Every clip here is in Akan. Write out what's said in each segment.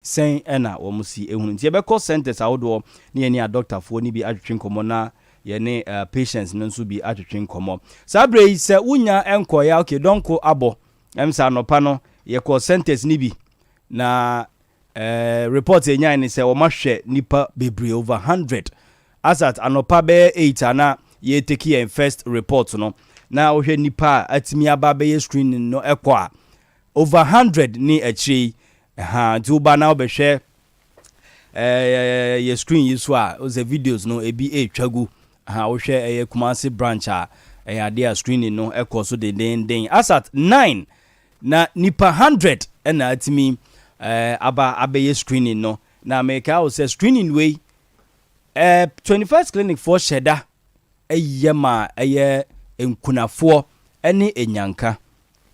Sɛn ɛna wɔn si ehunu? Nti yɛbɛkɔ centers ahodoɔ ne yɛne adɔktafoɔ no bi atwetwe nkɔmmɔ na yɛne patients no nso bi atwetwe nkɔmmɔ. Saa berɛ yi, sɛ wonya nkɔeɛ, okay, dɔnko abɔ sɛ anɔpa no yɛkɔ centers no bi na report yɛnyae ne sɛ wɔmahwɛ nipa bebree, over 100, as at anɔpa bɛyɛ 8 ana yɛtake yɛn first report no. Na wohwɛ nipa a atumi aba bɛyɛ screening no ɛkɔ a, over 100 ne akyire yi ɛha. Nti woba na wobɛhwɛ yɛ screen yi so a, wosɛ videos no ebi ɛretwa gu ha. Wohwɛ ɛyɛ Kumasi branch a, ɛyɛ adeɛ a screening no ɛkɔ so dendenden. As at 9 na nipa 100 ɛna atumi aba abɛyɛ screening no. Na mɛka wo sɛ screening wei, 21st Clinic foɔ hyɛ da ɛyɛ ma ɛyɛ nkunafoɔ ɛne enyanka.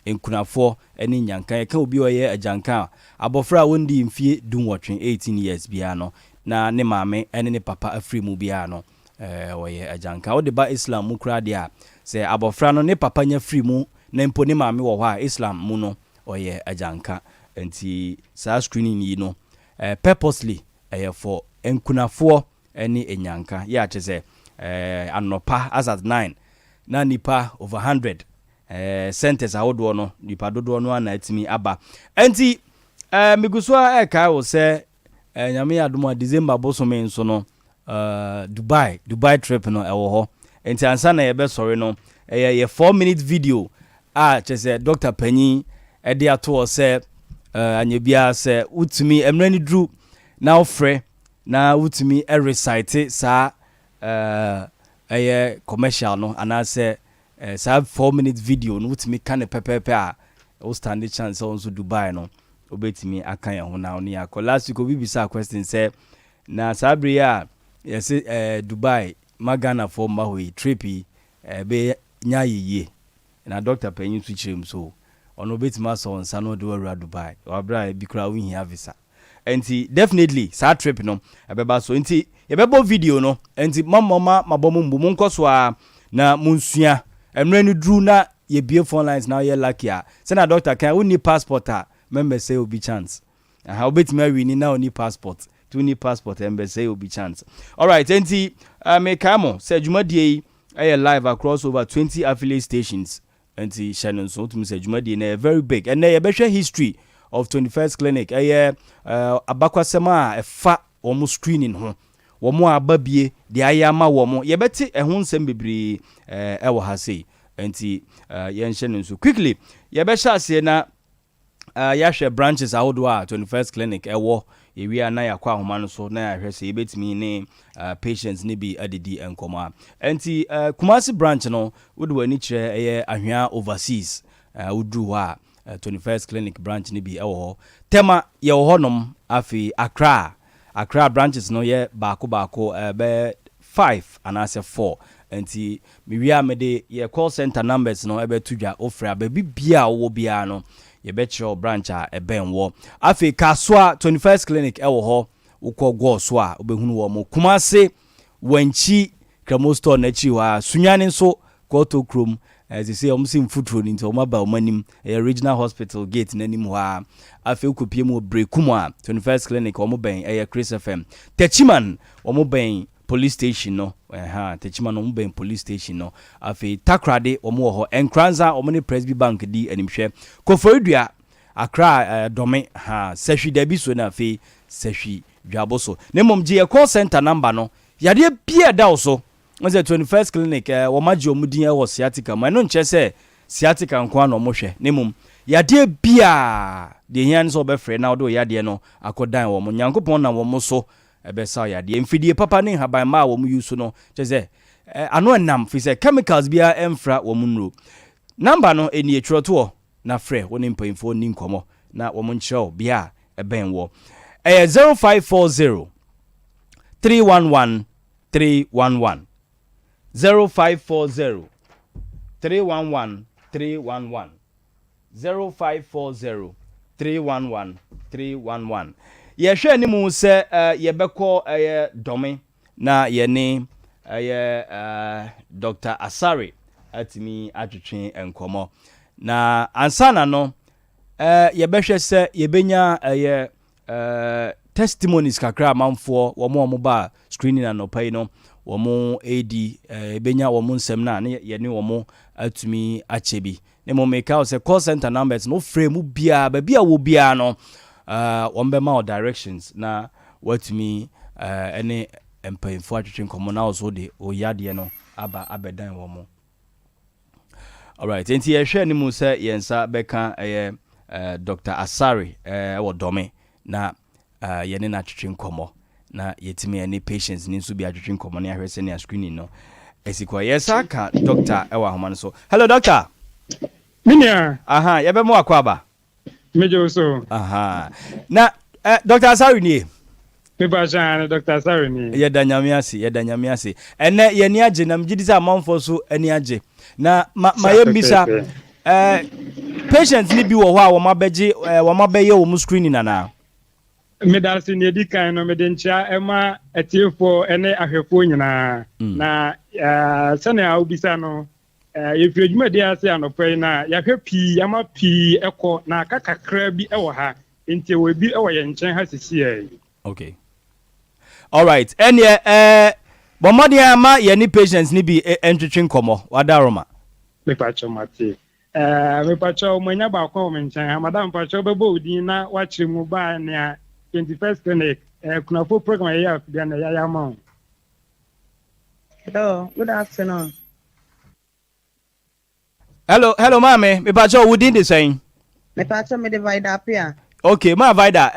Nkunafoɔ ne nyanka, yɛka obi a ɔyɛ agyanka a, abɔfra a wɔndi mfie 18, 18 years biara no, na ne maame ne ne papa afiri mu biara no, wɔyɛ agyanka. Wode ba Islam mu koraa deɛ a, sɛ abɔfra no ne papa nya firi mu na mpo ne maame wɔ hɔ a, Islam mu no ɔyɛ agyanka. Nti saa screening yi no, purposely ɛyɛ for nkunafoɔ ne enyanka. Yɛ akyɛ sɛ anɔpa as at 9 na nipa over 100, centers ahodoɔ no, nipa dodoɔ no ana atumi aba. Nti megu so a ɛkae wo sɛ Nyame yɛ adom a, December bosome nso no, Dubai trip no ɛwɔ hɔ. Nti ansa na yɛbɛsɔre no, ɛyɛ yɛ 4 minute video a kyerɛ sɛ doctor panyin ɛde ato hɔ sɛ anyɛ biara sɛ wotumi mmerɛ no duru na wofrɛ na wotumi ɛrecite saa ɛyɛ commercial no anaasɛ saa 4 minute video no, wotumi ka ne pɛpɛɛpɛ a, wo stand chance sɛ wo nso Dubai no wobɛtumi aka yɛn ho na wo ne yɛakɔ. Last week obi bisa question sɛ, na saa bere yi a yɛse Dubai ma Ghanafoɔ mma hɔ yi, trip yi ɛbɛnya yɛ yie? Na doctor panyin nso kyerɛ mu so ɔno obɛtumi asɔ wo nsa na ɔde wawura Dubai wabrɛ a ebi koraa wohia visa. Nti definitely saa trip no ɛbɛba so. Nti yɛbɛbɔ video no. Nti mɔmmɔma mabɔ mo mbu, monkɔ so a na monsua. Mmerɛ no duru na yɛbie phone lines na woyɛ lucky a, sɛna doctor kan, wonni passport a, mɛmbɛsɛ obi chance aha. Wobɛtumi awini na wonni passport nti wonni passport, ɛmbɛsɛ obi chance. Alright, nti mekae mo sɛ dwumadie yi ɛyɛ live across over 20 affiliate stations. Nti hyɛ no nso, wotumi sɛ dwumadie no ɛyɛ very big. Ɛnɛ yɛbɛhwɛ history of 21st Clinic, ɛyɛ abakwasɛm a ɛfa wɔn screening ho, wɔn a aba bie deɛ ayɛ ama wɔn. Yɛbɛte ɛho nsɛm bebree ɛwɔ ha sei. Nti yɛnhyɛ no nso. Quickly yɛbɛhyɛ aseɛ na yɛahwɛ branches ahodoɔ a 21st Clinic ɛwɔ. Yɛwie a, na yɛakɔ ahoma no so na yɛahwɛ sɛ yɛbɛtumi ne patients ne bi adidi nkɔmmɔ a. Nti Kumasi branch no, wode w'ani kyerɛ ɛyɛ Ahwea Overseas, woduru hɔ a, 21st Clinic branch no bi ɛwɔ hɔ. Tema yɛwɔ hɔnom. Afei Accra branches no yɛ baako baako, bɛyɛ five anaasɛ four. Nti mewie a, mede yɛ call center numbers no ɛbɛto dwa. Wofrɛ a, baabi bia a wowɔ biara no, yɛbɛkyerɛ wo branch a ɛbɛn wɔ. Afei Kasoa, 21st Clinic ɛwɔ hɔ. Wokɔ gɔɔ so a, wobɛhunu wɔ mo. Kumase, Wankyi Kramo Store n'akyi hɔ a. Sunyane nso, kɔɔtɔ kurom, ɛsɛ sɛ ɔmo si mfuturo no nti ɔmo aba ɔmo anim, ɛyɛ Regional Hospital gate n'anim hɔ a. Afei wokɔpie mu wɔ Brekum a, 21st Clinic ɔmo bɛn ɛyɛ Chris FM. Techiman, ɔmo bɛn police station no ɛha. Techiman, ɔmo bɛn police station no. Afei Takrade, ɔmo wɔ hɔ. Nkranza, ɔmo ne Presby Bank di animhwɛ. Koforidua, Accra, Dɔme ha, Sɛhwi Dabi so, na afei Sɛhwi Dwabo so. Na mmom gye yɛ call center number no. Yadeɛ bia da wo so, wɔn sɛ 21st Clinic wɔn agye wɔn din wɔ sciatica mu. Ɛno nkyerɛ sɛ sciatica nko ara na wɔn hwɛ, na mmom yadeɛ bia deɛ hia ne sɛ wɔbɛfrɛ na wɔde yadeɛ no akɔdan wɔn. Nyankopɔn nam wɔn so ɛbɛsa yadeɛ. Mfidie papa ne nhabanma a wɔn yi so no kyerɛ sɛ ano ɛnam fi sɛ chemicals biara ɛmfra wɔn nnuro. Number no ɛnie, twerɛtoɔ na frɛ wɔn ne mpanyinfoɔ ni nkɔmɔ na wɔn nkyerɛw bea a ɛbɛn wɔ. Ɛyɛ 0540 311 311, 0540 311 311, 0540 311 311. Yɛhwɛ anim sɛ yɛbɛkɔ ɛyɛ Dɔme na yɛne ɛyɛ Dr Asare atumi atwetwe nkɔmmɔ. Na ansa na no, yɛbɛhwɛ sɛ yɛbɛnya ɛyɛ Testimonies kakra amanfoɔ wɔn a wɔn screening anɔpa yi no wɔn redi, ebenya wɔn nsɛm na ne yɛne wɔn atumi akyɛ bi. Ne mo meka sɛ call center numbers no, wofrɛ mu biara, baabi a wɔ biara no, wɔn bɛma wo directions na watumi ɛne mpanyinfoɔ atwetwe nkɔmmɔ na wɔso de oyadeɛ no aba abɛdan wɔn mo. Alright, nti yɛhwɛ anim sɛ yɛn nsa bɛka ɛyɛ Dr Asare ɛwɔ Dɔme na yɛne no atwetwe nkɔmmɔ na yɛtumi ɛne patients ne nso bi atwetwe nkɔmmɔ ne ahwɛ sɛnea screening no ɛsi kɔ. Yɛsa ka doctor ɛwɔ ahoma no so. Hello, doctor. Minia. Aha, yɛbɛma wakɔ aba. Megye wo so. Aha na Dr Asare nie. Mepa hyɛn ne Dr Asare nie. Yɛda Nyame ase, yɛda Nyame ase. Ɛnɛ yɛni agye na megye di sɛ amanfoɔ so ani agye na ma yɛmmisa patient ni bi wɔ hɔ a wɔn abɛgye wɔn abɛyɛ wɔn screening anaa? Meda ase. Nea edi kan no, mede nkyia ɛma atiefoɔ ne ahwɛfoɔ nyinaa. Na sɛnea wobisa no, yɛfiri adwumadi ase anɔpa yi na yɛahwɛ pii ama pii ɛkɔ na aka kakra bi ɛwɔ ha, nti ɛwɔ bi ɛwɔ yɛn nkyɛn ha sisi yi. Okay, alright, ɛneɛ bɔ mmɔden ama yɛne patients ni bi ntwetwe nkɔmmɔ wadaroma. Mepakyɛw, mate. Mepakyɛw, manya baako wɔ me nkyɛn ha. Madam, mepakyɛw, bɛbɔ wo din na wakyerɛ mu baa nea 21st Clinic kunafo program a yɛyɛ afidie na yɛayɛ ama wo. Hello, good afternoon. Hello, hello, maame, mepakyɛw, wo din de sɛn? Mepakyɛw, mede Vida Apia. Okay, maa Vida,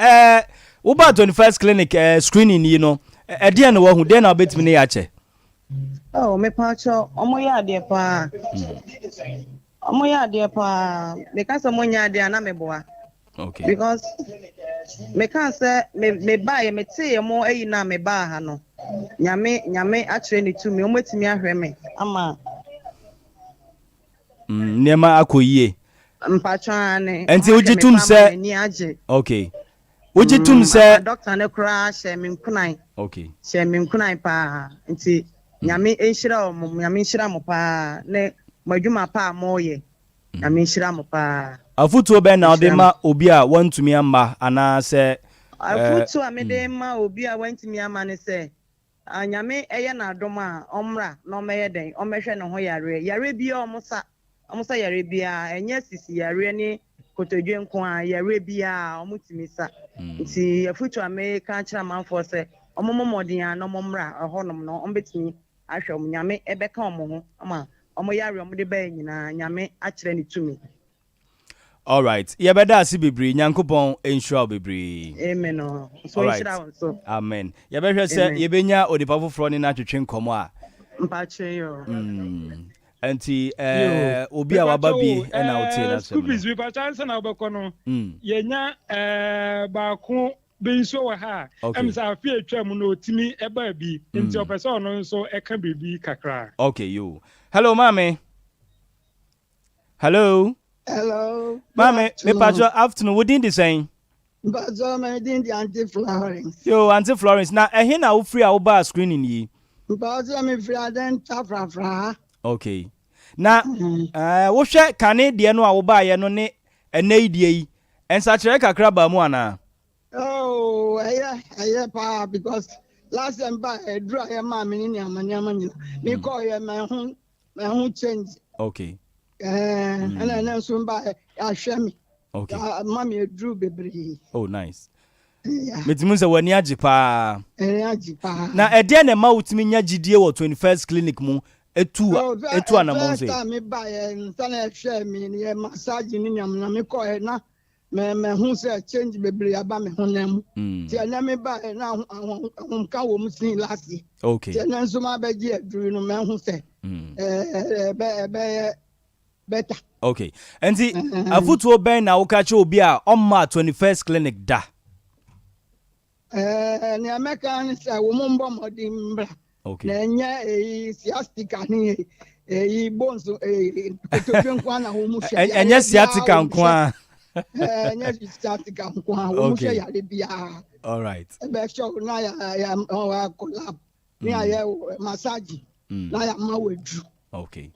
woba 21st Clinic screening yi no, ɛdeɛn na wahu? Deɛn na wobɛtumi ne yɛ akyɛ? Oh, mepakyɛw, ɔmo yɛ adeɛ paa. Ɔmo yɛ adeɛ paa. Meka sɛ ɔmo nyɛ adeɛ a na meboa. Because meka sɛ me me baeɛ, metee mo ayi na mebaa ha no. Nyame akyerɛ ne tumi, ɔmo atumi ahwɛ me ama Nneɛma akɔ yie. Mpatwa ne. Ɛnti wogye tom sɛ M'ani agye. Okay, wogye tom sɛ Doctor ne koraa hyɛ me nkunan. Hyɛ me nkunan paa, nti Nyame nhyira ɔmo, Nyame nhyira mo paa ne mo adwuma pa a moyɛ. Nyame nhyira mo paa. Afotuo bɛn na wode ma obi a wantumi amma anaasɛ Afotuo a mede ma obi a wantumi ama ne sɛ, Nyame ɛyɛ n'adom a, ɔmmra na ɔmmɛyɛ dɛn, ɔmmɛhwɛ ne ho yareɛ. Yareɛ biara ɔmo sa, ɔmo sa yareɛ biara, ɛnyɛ sisi yareɛ ne kotodwe nko a, yareɛ biara ɔmo tumi sa. Nti afotuo a meka kyerɛ amanfoɔ sɛ ɔmo mmɔ mmɔden a na ɔmo mmra ɛhɔnom no, ɔmo bɛtumi ahwɛ ɔmo. Nyame ɛbɛka ɔmo ho ama ɔmo yareɛ ɔmo de bɛyɛ nyinaa, Nyame akyerɛ ne tumi. Alright, yɛbɛda ase bebree. Nyankopɔn nhyira wo bebree. Amen o. So nhyira wo nso. Amen. Yɛbɛhwɛ sɛ yɛbɛnya onipa foforɔ ne no atwetwe nkɔmmɔ a. Mpakyɛ yo. Nti obi a waba bi ɛna wotie no asɛm. Scoopis, mepakyɛ, ansa na wobɛkɔ no, yɛnya baako bi nso wɔ ha a ɛm sɛ afe atwa mu no ɔtumi ɛbaa bi, nti ɔpɛ sɛ ɔno nso ɛka biribi kakra. Okay, yo, hello maame, hello. Hello. Maame, mepakyɛ, afternoon. Wo din de sɛn? Mpakyɛ, me din de Auntie Florence. Yo, Auntie Florence, na ɛhe na wofiri a wobaa screening yi? Mpakyɛ, mefiri Adenta Frafra ha. Okay, na wohwɛ kane deɛ no a wobaayɛ no ne ɛnɛ yi deɛ yi, nsakyerɛ kakra baa mu anaa? Oh, ɛyɛ paa, because last time ba ɛduru a yɛ maa mi ne nneɛma nneɛma nyina mi kɔɔ yɛ mɛ ho change. Ɛna ɛnɛ nso ba yɛahwɛ mi. Ma mi eduru bebree. Oh, nice. Metumi sɛ w'ani agye paa. Ɛni agye paa. Na ɛdeɛ na ɛma wotumi nya gyidie wɔ 21st Clinic mu etu anamɔ nso? First time mi ba yɛ nsa na ɛhwɛ mi yɛ massage ne nneɛma na mi kɔɔ yɛ na mɛ hu sɛ change bebree aba mi ho nan mu. Tí ɛnɛ mi ba yɛ na ahomka wɔ mu sin last year. Tí ɛnɛ nso ma bɛ gye aduru no, mɛ hu sɛ ɛɛ ɛbɛ ɛbɛyɛ better. Okay, nti afotuo bɛn na woka kyerɛ obi a ɔmma 21st Clinic da? Nea mɛka ne sɛ wɔn mbɔ mmɔden mbra. Na ɛnyɛ eyi sciatica ne eyi bones, eyi kotodwe nko ara na wɔn hwɛ. Ɛnyɛ sciatica nko ara. Ɛnyɛ sciatica nko ara, wɔn hwɛ yare biara. Ɛbɛhwɛ na yɛ yɛ akɔ lab ne ayɛ massage na yɛ ama wɔ edu. Okay.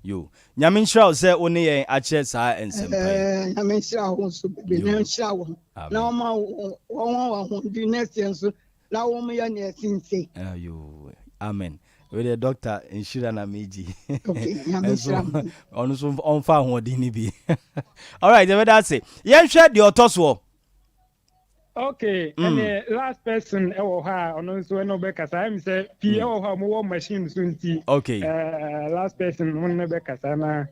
Yo. Nyame nhyira wo sɛ wo ne yɛn akyɛ saa nsɛmpa yi. Ɛɛ, Nyame nhyira wo nso bebree. Na nhyira wɔn. Amen. Na wɔma wɔn wɔn ahoɔden next year nso na wɔn yɛ nea ɛsensɛ. Ah, yo. Amen. Wei deɛ doctor nhyira na megye. Okay, Nyame Ɛnso nhyira mo. ɔno nso ɔmfa ahoɔden no bi. Alright, yɛbɛda ase. Yɛnhwɛ deɛ ɔtɔ soɔ. Okay, ɛne last person ɛwɔ hɔ a ɔno nso ɛne ɔbɛkasa. Ɛmi sɛ pii ɛwɔ hɔ a wɔwɔ machine so nti. Last person mo ne bɛkasa na.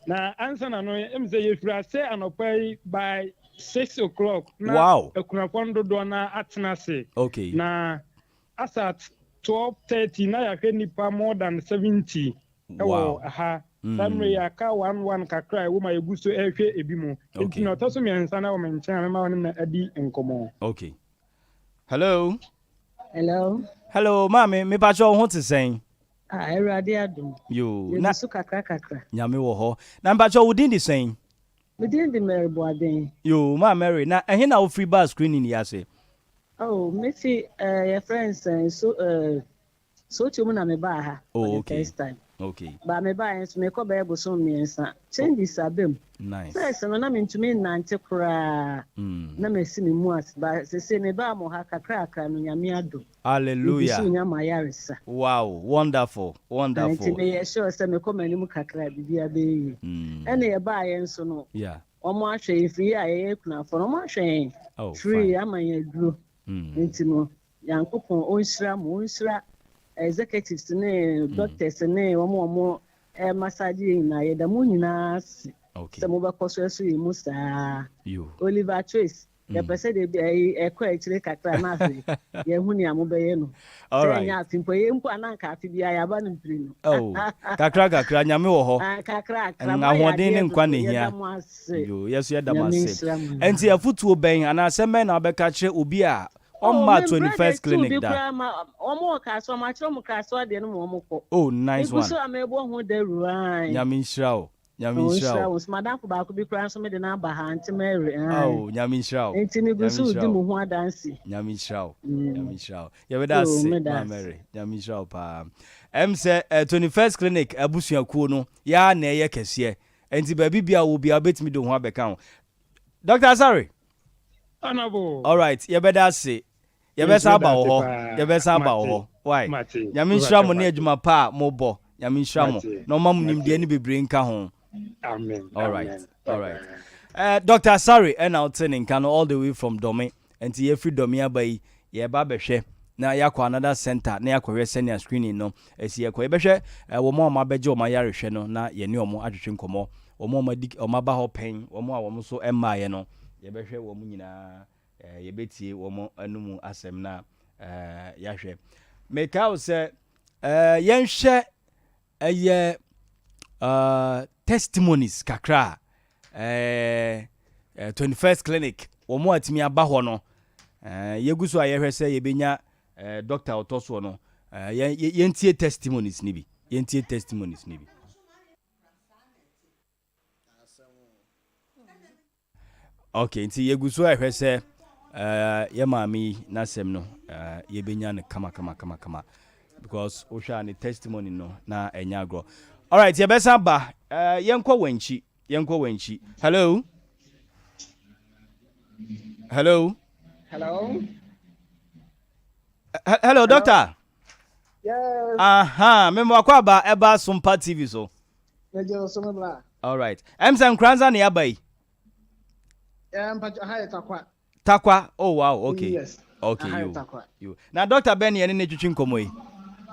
Na ansa na no, ɛmi sɛ yɛfiri ase anɔpa yi by 6 o'clock. Na akunafoɔ no dodoɔ na atena ase. Na as at 12:30 na yɛahwɛ nipa more than 70 ɛwɔ ha. Saa mmerɛ yi aka one one kakra a ɛwɔ mu a yɛgu so ɛrehwɛ ebi mu. Nti na ɔtɔ so mmiɛnsa na wɔ me nkyɛn a mɛma wɔne na adi nkɔmmɔ. Okay. Hello. Hello. Hello, maame, mepakyɛ wo ho te sɛn? Ah, Awurade adom. Yo, Yɛgu na so kakra kakra. Nyame wɔ hɔ. Na mepakyɛ wo din de sɛn? Me din de Mary Boaden. Yo, maa Mary, na ɛhe na wofiri baa screening yi ase? Oh, mefi yɛfrɛ nsɛn so Sowutuom mu na mebaa ha for the first time. Ba mebaa nso mekɔ bɛyɛ bosom 3. Changes aba mu. First no na mentumi nnante koraa. Na masi me mu ase. Ba sese mebaa mo ha kakrakra no, Nyame adom. Hallelujah. Megu so nya m'ayaresa. Wow, wonderful, wonderful. Nti meyɛ sure sɛ mekɔ m'anim kakra, biribiara bɛyɛ yie. Ɛna yɛbaa yɛn nso no, wɔn ahwɛ yɛn firi a yɛyɛ kunafoɔ no, wɔn ahwɛ yɛn free fine. ama yɛn aduro. Nti no, Nyankopɔn ɔnhyira mo, ɔnhyira executives ne doctors ne wɔn a wɔn massage yɛn nyinaa. Yɛda mo nyinaa ase sɛ mobɛkɔ so ɛso yɛn mu saa. Yo. Oliver Twist, yɛpɛ sɛ de bi ɛyi ɛkɔ akyire kakra na afei yɛhu nea mobɛyɛ no. Sɛ ɛnyɛ afe mpo, ɛyɛ mpo ananka afe biara yɛaba no mpiri no. Oh, kakra kakra, Nyame wɔ hɔ. Ah, kakra kakra, moayɛ Ahoɔden ne adeɛ nkwa dodo, ne hia. yɛda mo ase. Yo, yɛso yɛda mo Nyame ase. nhyira mo. Ɛnti afotuo bɛn anaa asɛm bɛn na wobɛka kyerɛ obi a Oh, ɔmmaa me 21st brother tu Clinic bi da? koraa ma wɔn wɔ kasoa, ma kyerɛ wɔn kasoa deɛ no ma wɔn kɔ. Oh, nice Egu so one. a mebɔ ho dawuro ae. Nyame nhyira wo. Nyame Ɔn nhyira nhyira wo. wo. So madamfo baako bi koraa nso mede no aba ha, Aunty Mary. Ae. Oh, Nyame nhyira wo. Nti megu Nyame so nhyira di wo. mo ho adanse. Nyame nhyira wo. Nyame nhyira wo. Yɛbɛda Yo, ase, meda Ma ase. Mary. Nyame nhyira wo paa. Ɛm sɛ 21st Clinic abusuakuo no, yɛa na ɛyɛ kɛseɛ. Ɛnti baabi bia wɔ bia wobɛtumi de wo ho abɛka ho. Dr. Asare. Honorable. All right, yɛbɛda ase. Yɛbɛsa aba wɔ hɔ. Yɛbɛsa aba wɔ hɔ. Why? Mate. Nyame nhyira mo ne adwuma pa a mobɔ. Nyame nhyira mo. Mate. Na ɔma mo Mate. nimdeɛ ne bebree nka ho. Amen. All right. Amen. All right. Dr. Asare ɛna ɔte ne nka no all the way from Dome. Nti yɛfiri Dome aba yi, yɛba abɛhwɛ na yɛakɔ another center na yɛakɔhwɛ sɛnea screening no asi yɛkɔ. Yɛbɛhwɛ wɔn a wɔn abɛgye wɔn ayarehwɛ no na yɛne wɔn atwetwe nkɔmmɔ. Wɔn a wɔn adi wɔn aba hɔ pɛn, wɔn a wɔn nso mmaeɛ no, yɛbɛhwɛ wɔn nyinaa, yɛbɛtie wɔn anum asɛm na yɛahwɛ. Meka wo sɛ yɛnhwɛ ɛyɛ testimonies kakra a 21st Clinic wɔn a atumi aba hɔ no, yɛgu so a yɛhwɛ sɛ yɛbɛnya doctor a ɔtɔ soɔ no, yɛntie testimonies ni bi, yɛntie testimonies ni bi. Okay, nti yɛgu so a yɛhwɛ sɛ yɛ maame yi n'asɛm no, yɛbɛnya no kama kama kama kama because wohwɛ a ne testimony no na ɛnyɛ agorɔ. Alright, yɛbɛsan ba. Yɛnkɔ wɔn akyi, yɛnkɔ wɔn akyi. Hello, hello. Hello. Hello, doctor. Yes. Aha, mema wakɔ aba ɛba Sompa TV so. Mejɛ so me bra. Alright, ɛm sɛ Nkoranza ne aba yi. Yeah, mpacho, ha yɛ Takwa. Takwa. Oh wow, okay. Yes. Okay. Aha yɛ yo Takwa. Yo, na doctor bɛn ne yɛne ne twitwi nkɔmmɔ yi?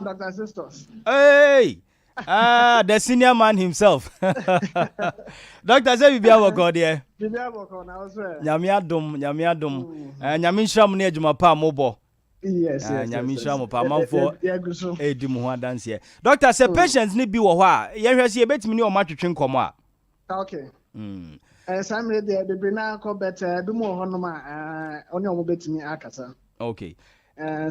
Dr. Sisters. Hey! Ah, the senior man himself. Doctor, sɛ biribi abɔkɔ deɛ? Bibi abɔkɔ na wo so ɛ? Nyame adom, Nyame adom. Nyame nhyira mo ne adwuma pa a mobɔ. Yes. Nyame nhyira mo pa. Yɛ- Amanfoɔ Yɛ gu so. ɛdi mo ho adanseɛ. Doctor, sɛ patients ne bi wɔ hɔ a, yɛhwɛ sɛ yɛbɛtumi ne ɔmo atwetwe nkɔmmɔ a. Okay. Saa mmerɛ deɛ bebree naa kɔ but bi mu wɔ hɔnom a ɔne ɔmo bɛtumi akasa.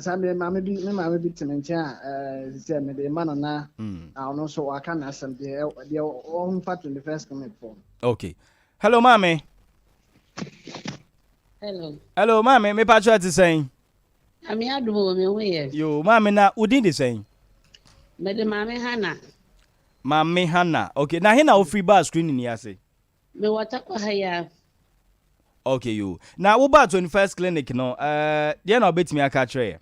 Saa mmerɛ maame bi, me maame bi te me nkyɛn a sɛ mede ma no na ɔno nso waka n'asɛm deɛ deɛ ɔmfa 21st Clinic fo. Okay. Hello, maame. Hello. Hello, maame, mepa te sɛn? Nyame adom wɔ me ho yɛ. Yo, maame, na wo din de sɛn? Mede maame Hana. Maame Hannah. Okay, na he na wofiri baa screening yi ase? Mewɔ Tarkwa ha yi ara. Okay yoo. Na wobaa 21st clinic no, eh, deɛ na wobɛtumi aka akyerɛ yɛ?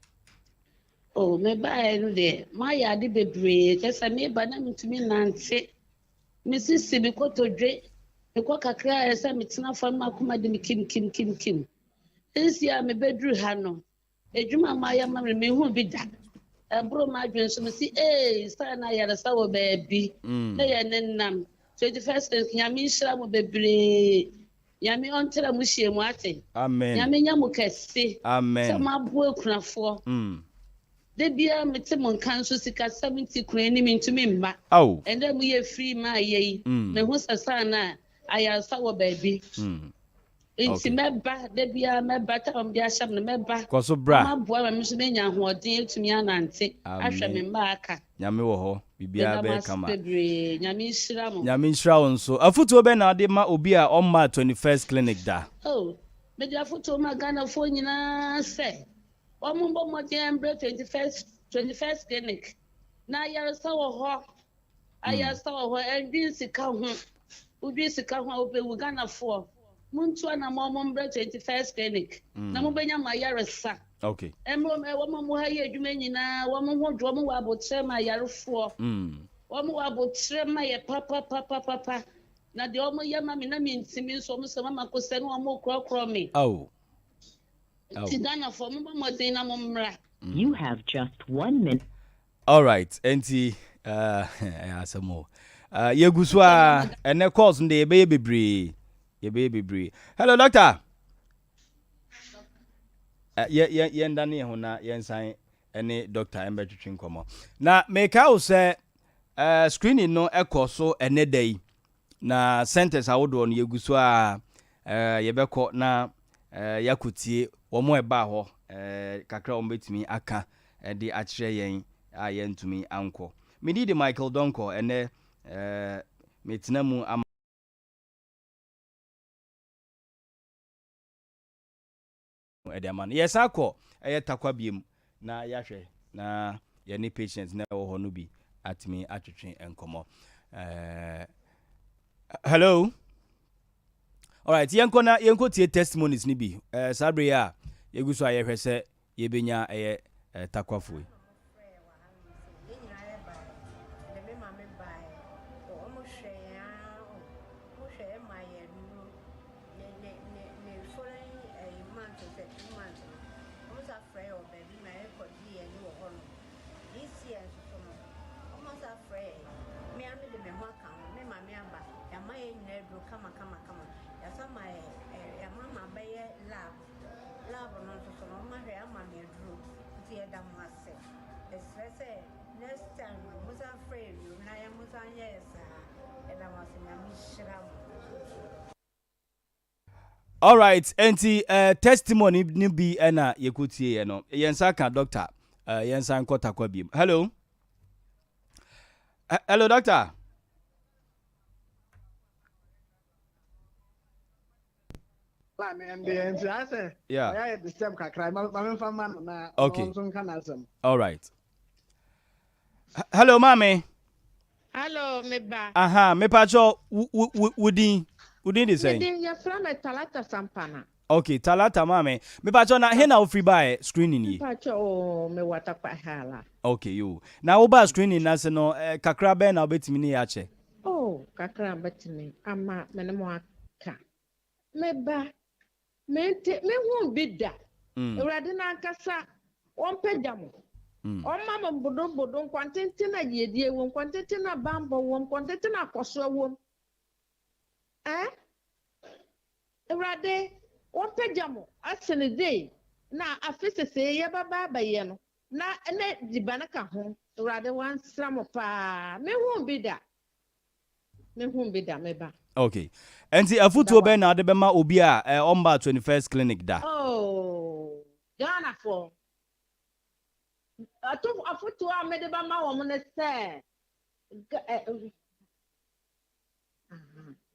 Oh, mebaeɛ no deɛ, moayɛ ade bebree. Kyerɛ sɛ meba na mentumi nnante. Me sisi, me kotodwe, mekɔ kakra a ɛsɛ sɛ metena fam na m'akoma di me kim kim kim kim. Seesei a mebɛduru ha no, Adwuma a moayɛ ama me no, menhuu bi da. Ɛboro m'adwene so. Mese, Ee, saa na ayaresa wɔ baabi. Na yɛnenam. 21st Clinic, Nyame nhyira mo bebree. Nyame ɔntra mo hyia mu, ate? Amen. Nyame nyɛ mo kɛse. Amen. Sɛ moaboa akunafoɔ. Da biara mete mo nka nso sikasɛm nti kura ni mentumi mma. Ao. Ɛnnɛ moyɛ free maa yɛ yi, mahu sɛ saa na ayaresa wɔ baabi. Nti mɛba, da biara mɛba, time a wɔde ahyɛ me no mɛba. Kɔ so bra. Na moaboa ma me nso manya ahoɔden atumi anante ahwɛ me mma a aka. Nyame wɔ hɔ, biribiara Meda mo bɛyɛ ase kama. bebree, Nyame nhyira mo. Nyame nhyira wo nso. Afotuo bɛn na wode ma obi a ɔmmaa 21st clinic da? Oh, mede afotuo ma Ghanafoɔ nyinaa sɛ, wɔn mmɔ mmɔden mbrɛ 21st, 21st clinic, na ayaresa wɔ hɔ. Ayaresa wɔ hɔ, ɛndwen sika ho. Wodwen sika ho a wobɛwu. Ghanafoɔ, montu anamɔn mombrɛ 21st clinic na mobɛnya mo ayaresa. Okay. Ɛmmerɛ wɔn a wɔha yɛ adwuma nyinaa, wɔn ho dwo, wɔn wɔ aboterɛ ma ayarefoɔ. Wɔn wɔ aboterɛ ma yɛ papapapapa. Na deɛ wɔn yɛ ma me na mentumi nso, wɔn sɛ mama kosɛ ne wɔn rekorɔkorɔ me. Aw. Nti Ghanafoɔ, mommɔ mmɔden na mommra. You have just one minute. Alright, enti ɛyɛ asɛm o. Yɛgu so a, ɛnɛ calls no deɛ yɛbɛyɛ bebree. Yɛbɛyɛ bebree. Hello, doctor. Yɛ yɛ yɛndane yɛn ho na yɛnsan ɛne doctor ɛmbɛtwetwe nkɔmmɔ. Na meka wo sɛ screening no ɛkɔ so ɛnɛ da yi. Na centers ahodoɔ no yɛgu so a yɛbɛkɔ na yɛakɔtie wɔn a ɛbaa hɔ kakra a wɔbɛtumi aka de akyerɛ yɛn a yɛntumi ankɔ. Me din de Michael Donkor, ɛnnɛ metena mu ama. De ama no. Yɛsan kɔ ɛyɛ Tarkwa biom na yɛahwɛ na yɛne patients na ɛwɔ hɔ no bi atumi atwetwe nkɔmmɔ. Hello? Alright, yɛnkɔ na yɛnkɔ tie testimonies no bi. Saa bere yi a yɛgu so a yɛhwɛ sɛ yɛbɛnya ɛyɛ Tarkwafoɔ yi. Ne ne ne ne following ɛyi month o sɛ 2 months no, wɔn san frɛ yɛ wɔ baabi ma yɛ kɔ gye yɛn ani wɔ hɔ nom. This year nso so no, wɔn asan frɛ yɛn. Me ara me de me ho aka ho, me maame aba, yɛama yɛn nyinaa aduro kama kama kama. Yɛasan ma yɛ ɛ yɛama ma bɛyɛ lab. Lab no nso so no, wɔn ahwɛ ama me aduro. Nti yɛda mo ase. Yɛsrɛ sɛ next time no, mo san frɛ yɛn bio na yɛn mo san nyɛ yɛ saa. Yɛda mo ase, Nyame nhyira mo. Alright, enti testimony no bi na yɛkɔtieɛ no. Yɛn nsa ka doctor, yɛn nsa nkɔ Tarkwa biom. Hello? Hello, doctor? Yeah. Okay. Alright. Hello, maame. Hello, me ba. Aha, me pa cho wo din. Wo din de Me sɛn? din yɛfrɛ me Talata Sampana. Okay, Talata maame. Me pa cho na he na wofiri bae screening yi? Mepa cho o, me wɔ Tarkwa ha la. Okay, yo. Na wo baa screening na se no, kakra bɛn na wobɛtumi ne yɛ akyɛ? Oh, kakra a mɛtumi ama me ne mo aka. Me ba, mente, menhuu bi da. Awurade no ankasa, ɔmpagya mo. Ɔmma mo bodobodo, nkɔntenten a yiedie wom, nkɔntenten a bammɔ wom, nkɔntenten a akɔsoɔ wom. Eh? Awurade, ɔmpagya mo asene dei na afe sesei yɛbɛba abɛyɛ no, na ne diba ka ho. Awurade wansra mo paa. Menhuu bi da. Menhuu bi da, me ba. Okay. Nti afotuo bɛn na wode bɛma obi a ɔmmaa 21st clinic da? Oh, Ghanafoɔ. Afotuo a mede bɛma wɔn ne sɛ,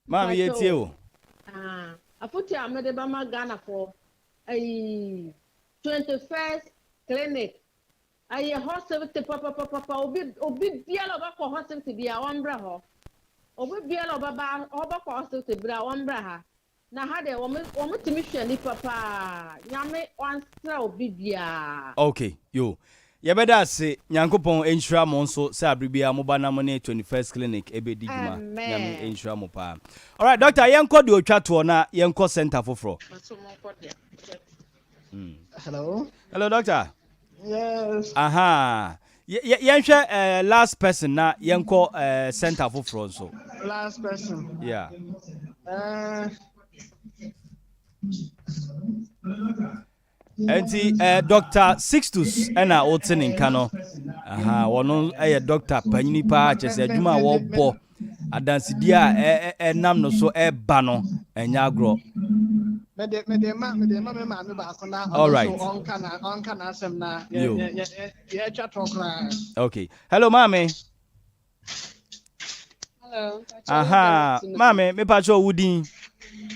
Maame, yɛtie o. Afotuo a mede bɛma Ghanafoɔ, ayi 21st clinic. Ɛyɛ hospital papapapa obi obi biara ɔbɛkɔ hospital biara ɔmbra hɔ. Obi biara ɔbɛba ɔbɛkɔ hospital biara ɔmbra ha. Na ha deɛ wɔn wɔn tumi hwɛ nipa paa. Nyame wansra obi biara. Ok yo yɛbɛda ase Nyankopɔn nhyira mo nso sɛ abere biara moba na mo ne 21st clinic ɛbɛdi dwuma Nyame Amen. nhyira mo paa. Alright doctor yɛnkɔ deɛ ɔtwa toɔ na yɛnkɔ center foforɔ. Hello. Hello doctor. Yes. Aha. Yɛnhwɛ last person na yɛnkɔ center foforɔ nso. Last person. Yeah. Nti Dr. Sixtus ɛna wote ne nka no. Aha, wɔno ɛyɛ doctor panyini paa kyerɛ sɛ adwuma a wɔbɔ adansedie a ɛnam no so ɛba no ɛnyɛ agorɔ. Mede mede ma mede ma me maame baako na ɔno nso ɔnka na ɔnka n'asɛm na yɛ yɛ yɛ yɛatwa toɔ koraa. Okay. Hello maame. Hello. Aha, maame mepakyɛ wo din.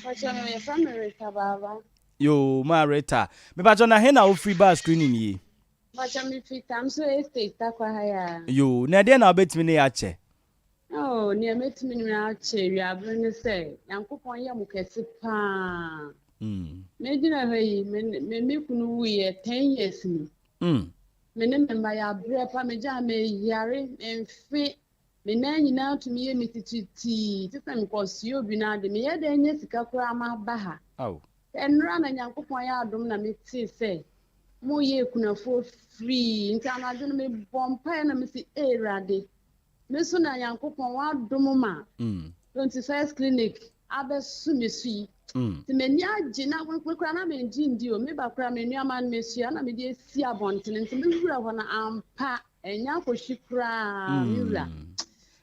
Pakyɛ me yɛfrɛ me Rita Baaba. Yo, maa Rita. Mepakyɛ na he na wofiri baa screening yi? Pakyɛ me firi Tamso Estate Tarkwa ha yi ara. Yo, na ɛdeɛn na wobɛtumi ne yɛ akyɛ? Oh, nea mɛtumi ne mo akyɛ awiabere ne sɛ, Nyankopɔn yɛ mo kɛse paa. Megyina ha yi, me me me kunu wuiɛ 10 years ni. Me ne me mma yɛabrɛ pa, megyaa meyare, memfe, me nan nyinaa tumi yɛ me titiritii, te sɛ mekɔsoɛ obi no ade. Meyɛ dɛn nya sika koraa maba ha? Ɛnnora na Nyankopɔn ayɛ adom na metee sɛ moyɛ akunafoɔ firii, nti anadwo no mebɔɔ mpaeɛ na mese, Ee Awurade, Me so na Nyankopɔn w'adom ma 21st clinic abɛso me so yi. Nti m'ani agye na me koraa na mengye ndi o. Me ba koraa me nneɛma no mesua na mede asi abɔntene nti me wura hɔ no ampa ɛnyɛ akɔhwi koraa me wura.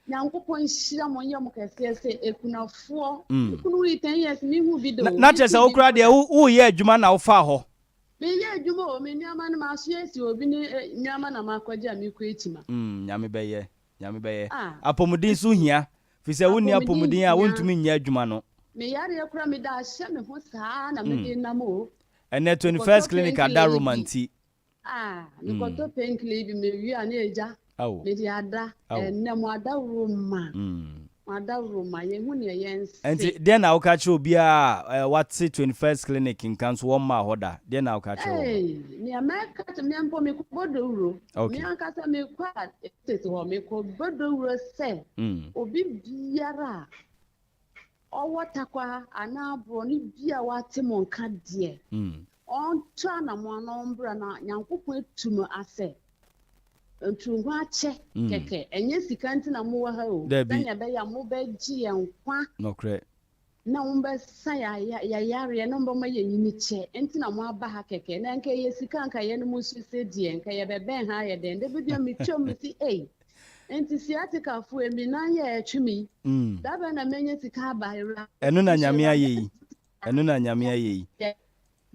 Nyankopɔn nhyira mo nyɛ mo kɛseɛ sɛ akunafoɔ. Me kunu wui 10 years mehu bi da o. Na kyerɛ sɛ wo koraa deɛ woyɛ adwuma na wofaa hɔ. Meyɛ adwuma o, me nneɛma no masoa asi obi ne nneɛma na makɔgye a mekɔ akyima. Mm, Nyame bɛyɛ, Nyame bɛyɛ. Ah. Apɔmuden nso hia, firi sɛ wonni Apɔmuden apɔmuden a hia. wontumi nyɛ adwuma no. Me yareɛ koraa mede ahyɛ me ho saa na mede nam o. Ɛnnɛ Mekɔtɔ 21st Clinic painkiller ada yi Roma bi. nti. Ah, mekɔtɔ painkiller yi bi mewie a na agya Ao. mede ada. Ao. Ɛnnɛ mo adaworoma, Mm. mo adaworoma, yɛnhu neɛ yɛnse. Ɛnti deɛn na woka kyerɛ obiara a wate 21st Clinic nka nso wɔmmaa hɔ da? Deɛn na woka kyerɛ wɔn? Ei, nea mɛka kyerɛ, me mpo mekɔbɔ dawuro. Okay. Me ankasa mekɔ a estate hɔ, mekɔbɔ dawuro sɛ Mm. obi biara a ɔwɔ Tarkwa anaa borɔno bi a wate mo nka deɛ, ɔntu anammɔn na ɔmbra na Nyankopɔn atu no asɛ. Ntu ho akyɛ kɛkɛ. Ɛnyɛ sika nti na mowɔ ha o. Dabi. Sɛnea ɛbɛyɛ a mobɛgye yɛn nkwa. Nɔkorɛ. Na mobɛsa yɛn yareɛ na mobɛma yɛn nyinikyɛ nti na moaba ha kɛkɛ. Na nka ɛyɛ sika nka yɛne mo nso sɛ deɛ nka yɛbɛbɛn ha ayɛ dɛn. Da bi deɛ metwam mese ei. Nti sciatica foɔ yi me nan yɛ ɛtwe me yi. Da bɛn na mɛnya sika aba Awurade. Ɛno na Nyame ayɛ yi. Ɛno na Nyame ayɛ yi.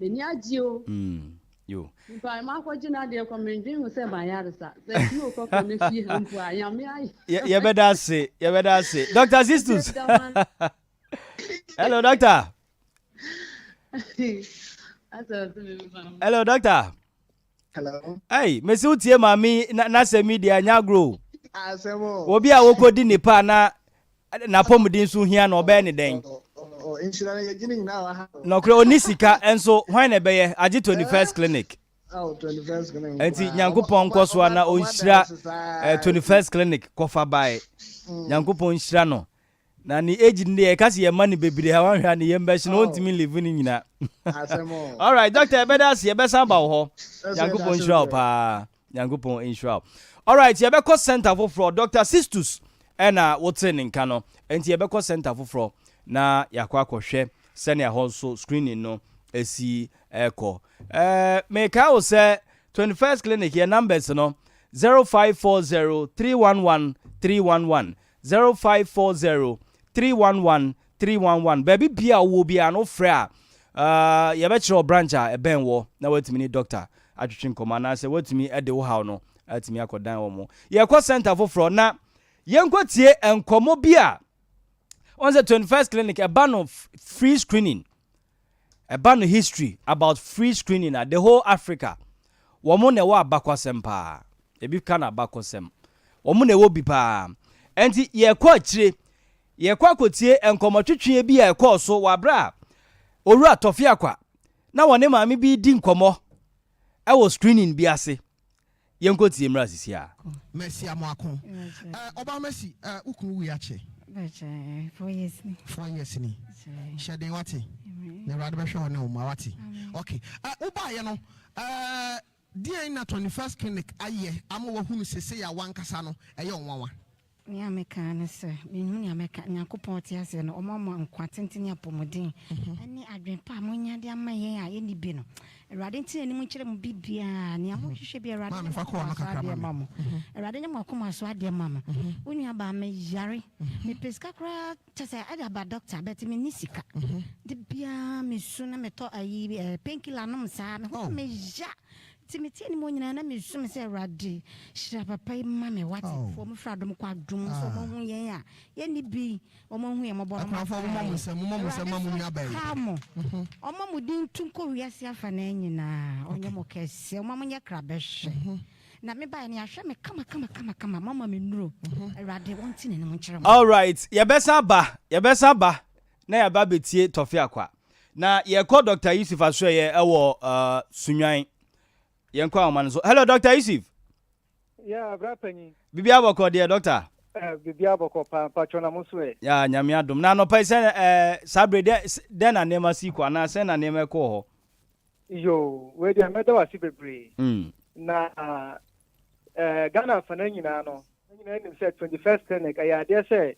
M'ani agye o. Yo. Nipa makɔgye n'adeɛ kɔ mendwen ho sɛ mayaresa. Sɛ tuo kɔkɔ ne fie ha mpo a Nyame ayɛ. Yɛbɛda ase, yɛbɛda ase. Dr. Sistus. Hello, doctor. Hello, doctor. Hello. Hey, mesi wo tie maame n'asɛm yi deɛ anya agorɔ o. Asɛm o. Obi a wokɔdi nipa na n'apɔmuden nso hia na ɔbɛyɛ ne dɛn? Nhyira no yɛgye ne nyinaa wɔ ha. Nɔkorɛ ɔni sika nso hwan na ɛbɛyɛ agye 21st clinic. Oh, 21st clinic. Nti Nyankopɔn nkɔ so a na ɔnhyira 21st clinic kɔfa bae. Nyankopɔn nhyira no. Na ne age no deɛ yɛka sɛ yɛma no bebree a wanhwɛ a ne yam bɛhye no ɔntumi live ne nyina. Alright doctor yɛbɛda ase yɛbɛsan aba wo hɔ. Nyankopɔn nhyira wo paa. Nyankopɔn nhyira wo. Alright yɛbɛkɔ center foforɔ Doctor Sistus ɛna wote ne nka no. Nti yɛbɛkɔ center foforɔ na yɛakɔ akɔhwɛ sɛnea hɔ nso screening no ɛsi ɛkɔ. Ɛɛ mekae wo sɛ 21st clinic yɛ numbers no 0540 311 311 0540 311 311 Baabi biaa a wowɔ biaa no wofrɛ a yɛbɛkyerɛ wo branch a ɛbɛn wɔ na woatumi ne doctor atwetwe nkɔmmɔ anaasɛ woatumi de wo haw no atumi akɔdan wɔn. Yɛkɔ center foforɔ na yɛnkɔtie nkɔmmɔ bi a wɔn sɛ 21st clinic ɛba no free screening ɛba no history about free screening a the whole Africa wɔn na ɛwɔ abakwasɛm paa. Ebi ka n'abakɔsɛm. Wɔn na ɛwɔ bi paa. Ɛnti yɛkɔ akyire, yɛkɔ akɔtie nkɔmmɔtwetweɛ bi a ɛkɔɔ so wɔ aberɛ a Owura Tɔfe Akwa na wɔne maame bi redi nkɔmmɔ wɔ screening bi ase. Yɛnkɔ tie mmra sisi a. Mercy Amoako. Eh, Ɔbaa Mercy, eh, wo kunu wui akyɛ? Bɛkyɛ, 4 years ni. 4 years ni. Hyɛ den wate. Na Awurade bɛhwɛ wo ne wo mma wate. Okay. Eh, wobaeɛ no, eh, deɛn na 21st Clinic ayɛ ama wahunu sesei a wankasa no ɛyɛ wo nwanwa? Nea meka ara ne sɛ, menhu nea mɛka. Nyankopɔn a ɔte aseɛ no, ɔma mo nkwa tenten ne apɔmuden ne adwene pa a moanya de ama yɛn a yɛnni bi no. Awurade nte n'anim nkyerɛ mo biribiara. Nea mohwehwɛ biara, Awurade Maame, nyɛ fa mo kɔ akoma ano so kakra adeɛ ma mma me. mo. Awurade nyɛ mo akoma so adeɛ mma mo. Wo nuabaa, meyare. Mepɛ sika koraa kyɛ sɛ ɛde aba dɔkta, but menni sika. Da biara mesu na metɔ ayi eh, painkiller nom saa. Me ho Oh. yɛ me ya. Nti metie ne mu nyinaa na mesu me sɛ Awurade hyira papa yi ma me wate Oh. foɔ mfiri adom kɔ adom sɛ Ah. ɔmo ahu yɛn a yɛnni bi ɔmo ahu yɛn mmɔbɔ no Akunafoɔ, mommɔ mo nsam, mommɔ mo nsam ma mo nua baa yi. kaa mo ɔma mo din ntu nkɔ wiase afa na nyinaa ɔnyɛ mo kɛseɛ ɔma mo nyɛ krabɛhwɛ na mebaeɛ no yɛahwɛ me kama kama kama kama mama me nnuro. Awurade wɔnte n'anim nkyerɛ mo. Alright, yɛbɛsan ba, yɛbɛsan ba na yɛaba abɛtie Tɔfe Akwa. Na yɛkɔ Dr. Yusuf Asoɛyɛ ɛwɔ Sunwan. Yɛnkɔ ahoma no so. Hello, Dr. Yusuf. Yeah, bra panyin. Bibi abɔkɔ deɛ, Doctor? Bibi abɔkɔ paa, mpatwɔ na mo so ɛ? Ya, Nyame adom. Na anɔpa yi sɛ saa bere dɛ dɛn na nneɛma si kɔ anaa sɛn na nneɛma ɛkɔɔ hɔ? Yo, wei deɛ mɛda wo ase bebree. Na Ghana afana nyinaa no, yɛn nyinaa nim sɛ 21st Clinic ɛyɛ adeɛ sɛ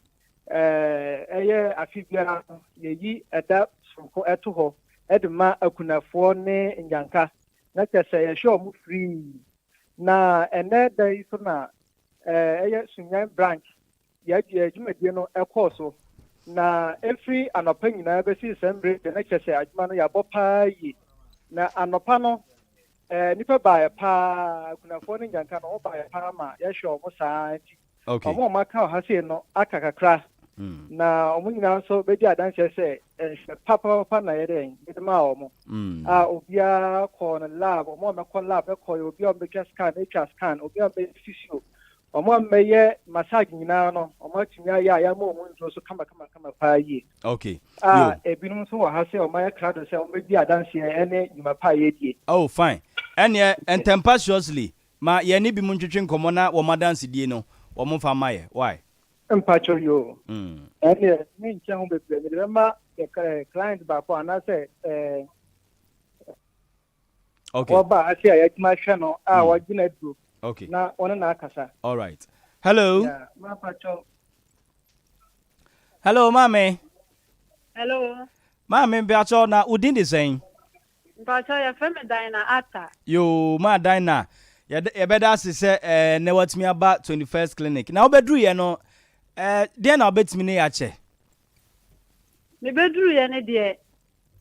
ɛyɛ afe biara no yɛyi ɛda soronko ɛto hɔ ɛde ma akunafoɔ ne nyanka na kyerɛ sɛ yɛhwɛ wɔn free. Na ɛnɛ da yi so na ɛyɛ Sunyani branch yɛ dwumadie no ɛkɔɔ so na ɛfiri anɔpa nyinaa bɛsi saa mmerɛ deɛ na kyerɛ sɛ adwuma no yɛabɔ paa yie. Na anɔpa no nnipa baeɛ paa, akunafoɔ ne nyanka no wɔn baeɛ paa ma yɛhwɛ wɔn saa nti wɔn a wɔaka wɔ ha sei no aka kakra na wɔn nyinaa nso bɛdi adanseɛ sɛ nhwɛ papapapa na yɛde yɛde maa wɔn a obiara kɔɔ no lab, wɔn a wɔbɛkɔ lab bɛkɔ, obi a wɔbɛtwa scan atwa scan, obi a wɔbɛyɛ physio, wɔn a wɔbɛyɛ massage nyinaa no wɔn atumi ayɛ a yɛama wɔn nnuro so kama kama kama paa yie. A ebinom nso wɔ ha sɛ wɔn ayɛ krado sɛ wɔbɛdi adanseɛ ne dwuma pa a yɛdie. Oh, fine. Ɛneɛ ntɛmpa seriously ma yɛne bi mu ntwetwe nkɔmmɔ na wɔn adansedie no wɔn mfa mma yɛ. Why? Mpakyɛw yoo. Ɛneɛ menkyɛ ho bebree, mede bɛma client baako anaasɛ wɔba ase a yɛatumi ahwɛ no a wɔagyina aduro na wɔne no akasa. All right. Hello. Yeah, mampakyɛw. Hello, maame. Hello. Maame, mpakyɛw na wo din de sɛn? Mpakyɛw, yɛfrɛ me Dina Atta. Yoo, maa Dina, yɛbɛda ase sɛ nnɛ watumi aba 21st Clinic. Na wobɛduruiɛ no, deɛn na wobɛtumi ne yɛakyɛ? Mebɛduruiɛ no deɛ,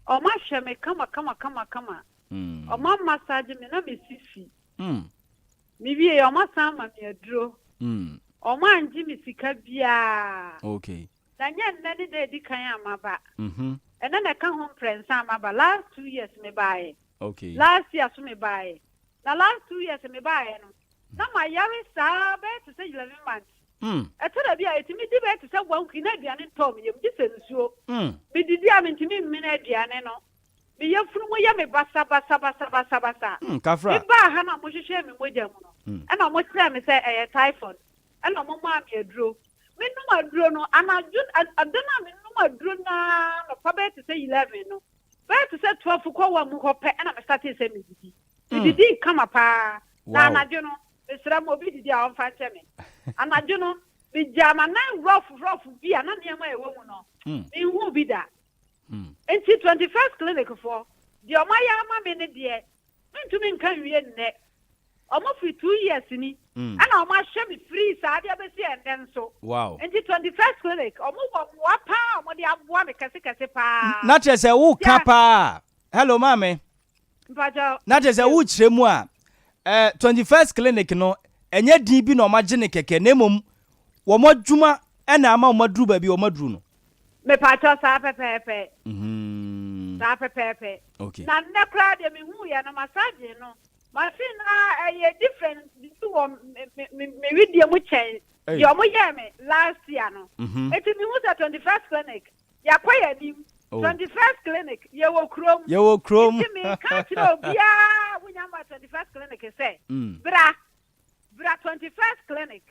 ɔmo ahwɛ me kama kama kama kama. Ɔmo amassage me na me sisi. Mewie ɔmo asan ama me aduro. Ɔmo angye me sika biara. Na nyɛ nnɛ ne da edi kan a maba. Ɛnɛ na ɛka ho mprɛnsa a maba. Last 2 years mebaeɛ. Last year so mebaeɛ. Na last 2 years mebaeɛ no, na mayare saa bɛyɛ te sɛ 11 months. Ɛtɔ da bi a ɛtumi di bɛyɛ te sɛ one week na aduane ntɔɔ me yam gye sɛ nsuo. Medidi a mentumi mmene aduane no. Meyɛ funu mu yɛ me basa basa basa basa basa. Kafra. Mebaa ha na mohwehwɛ me mogya mu no, ɛna ɔmo kyerɛɛ me sɛ ɛyɛ typhoid. Ɛna ɔmo maa me aduro. Menom aduro no, anadwo ɛda no a menom aduro naa nɔpa bɛyɛ te sɛ 11 no, bɛyɛ te sɛ 12 kɔ 1 mu hɔ pɛ ɛna me startee sɛ medidi. Medidi kama paa. Na anadwo no, mesrɛ mo, obi didi a ɔmfa nkyɛ me. Anadwo no, megyaa m'anan rough rough bi a na nneɛma a ɛwɔ mu no, menhuu bi da. Nti 21st Clinic foɔ, deɛ ɔmo ayɛ ama me ne deɛ, mentumi nka nwie nnɛ. Ɔmo firi 2 years ni ɛna ɔmo ahyɛ me free saa de abɛsi ɛnnɛ nso. Nti 21st Clinic, ɔmo wɔ mmoa paa a ɔmo de aboa me kɛse kɛse paa. Na kyerɛ sɛ woka paa. Hello, maame. Mpakyɛw. Na kyerɛ sɛ wokyerɛ mu a, 21st Clinic no, ɛnyɛ din bi na ɔmo agye ne kɛkɛ na mmom wɔn adwuma ɛna ama wɔn aduru baabi a wɔn aduru no. Mepakyɛw, saa pɛpɛɛpɛ. Saa pɛpɛɛpɛ. Na nnɛ koraa deɛ mehu yɛ no massage no. Machine no ara ɛyɛ different bi wɔ me me me wedeɛ mu kyɛn deɛ ɔmo yɛɛ me last year no. Eti mehu sɛ 21st clinic yɛakɔ yɛn anim. 21st clinic yɛwɔ kurom. Yɛwɔ kurom. Nti meka kyerɛ obiara a wonya mma 21st clinic sɛ bra bra 21st clinic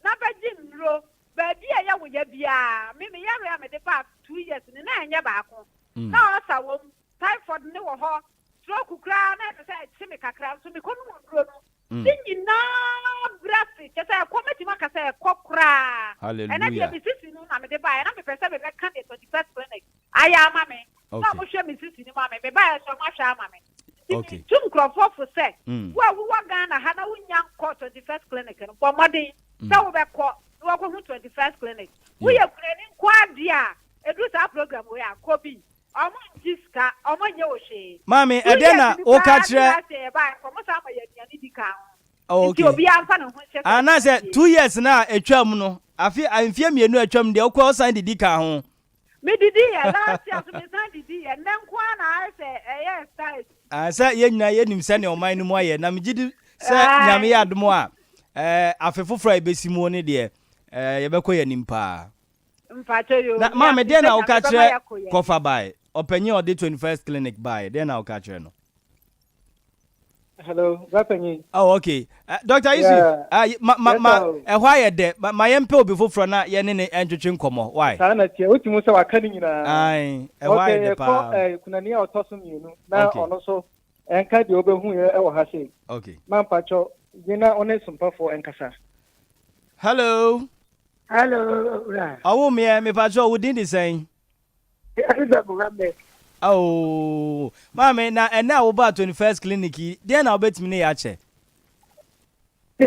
na bɛgye nnuro baabi a ɛyɛ wo ya biara. Me me yareɛ a mede baa 2 years ni na ɛnyɛ baako. Na ɔsa wɔ mu, typhoid ne wɔ hɔ, stroke koraa na ɛsɛ sɛ ɛkye me kakra nso mekɔnom nnuro no. Ne nyinaa brɛ ase, kyerɛ sɛ ɛkɔ, mɛtumi aka sɛ ɛkɔ koraa. Ɛnɛ deɛ me sisi no na mede baeɛ, na mepɛ sɛ mebɛka deɛ 21st clinic ayɛ ama me, na wɔhwɛ me sisi no ma me, mebaeɛ nso wɔahwɛ ama me. Nti metu nkurɔfoɔ fo sɛ, wo a wowɔ Ghana ha na wonnya nkɔɔ 21st clinic no, bɔ mmɔden sɛ wobɛkɔ na woakɔhu 21st clinic. Woyɛ kunani nko ara deɛ a, ɛduru saa program wei a, kɔ bi. Ɔmo ngye sika, ɔmo nyɛ wo hwee. Maame, Two ɛdeɛn years na ni woka koraa ne kyerɛ. last year yɛbaeɛ nka ɔmo san ma yɛ aduane di kaa ho. Oh, Nti okay. obiara mfa ne ho nhyɛ saa Anaasɛ dwumadie. 2 years no a ɛtwaam no, afe, mfeɛ mmienu a atwam deɛ, wokɔ a wosan didi kaa ho? Me didi yɛ, last year nso me san didi yɛ, nnɛ nko ara na ayɛ sɛ ɛyɛ style bi. Ah, sɛ yɛn nyinaa yɛnim sɛnea ɔman no mu ayɛ, na megye di sɛ Nyame yɛ Ae. adom a, eh, afe foforɔ a ɛbɛsi mu no deɛ, eh, yɛbɛkɔ yɛn anim paa. Mpakyɛ yoo, Na me maame ase deɛ sɛ na Nyame woka bɛma kyerɛ yɛakɔ yɛn. kɔfa bae? Ɔpanyin a ɔde 21st clinic bae, deɛ na woka kyerɛ no? Hello, bra panyin. Oh, okay. Dr. Yusuf, Yeah. ma, ma, Yes, ma, sir. ɛhɔ ayɛ dɛ. Ma, ma yɛmpɛ obi foforɔ na yɛne ne ntwetwe nkɔmmɔ. Why? Saa na teɛ, wotumi sɛ waka ne nyinaa. Ae, ɛhɔ Okay, ayɛ dɛ yɛkɔ paa. kunani a ɔtɔ so mmienu na ɔno nso ɛnka deɛ ɔbɛhu yɛ ɛwɔ ha sei. Okay. Ma mpakyɛ gyina ɔne sompafoɔ ɛnkasa. Hello. Hello, wura. Ɔwo meɛ, mepakyɛ wo din de sɛn? Abiba Mohammed. Oh, maame, na ɛnɛ a wobaa 21st clinic yi, deɛn na wobɛtumi ne yɛ akyɛ?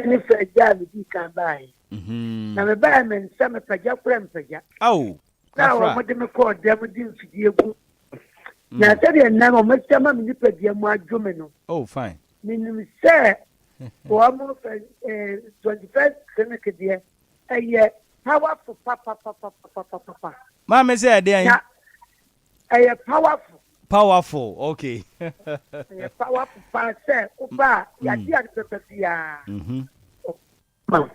Ne fɛ gya a medi kan baeɛ. Na mebaeɛ me nsa mepagya kora mpagya. Oh, Na kafra. wɔn de me kɔɔ dɛm de mfidie gu. Na sɛdeɛ nnam wɔn asi ama me nipadua mu adwo me no. Oh, fine. Menim sɛ wɔn fɛ 21st clinic deɛ ɛyɛ powerful papapapapapapa. Maame sɛ ɛdeɛn? Na ɛyɛ powerful. Powerful, okay. Ɛyɛ powerful paa sɛ woba a yɛade ade pɛpɛ biara. Ma wo.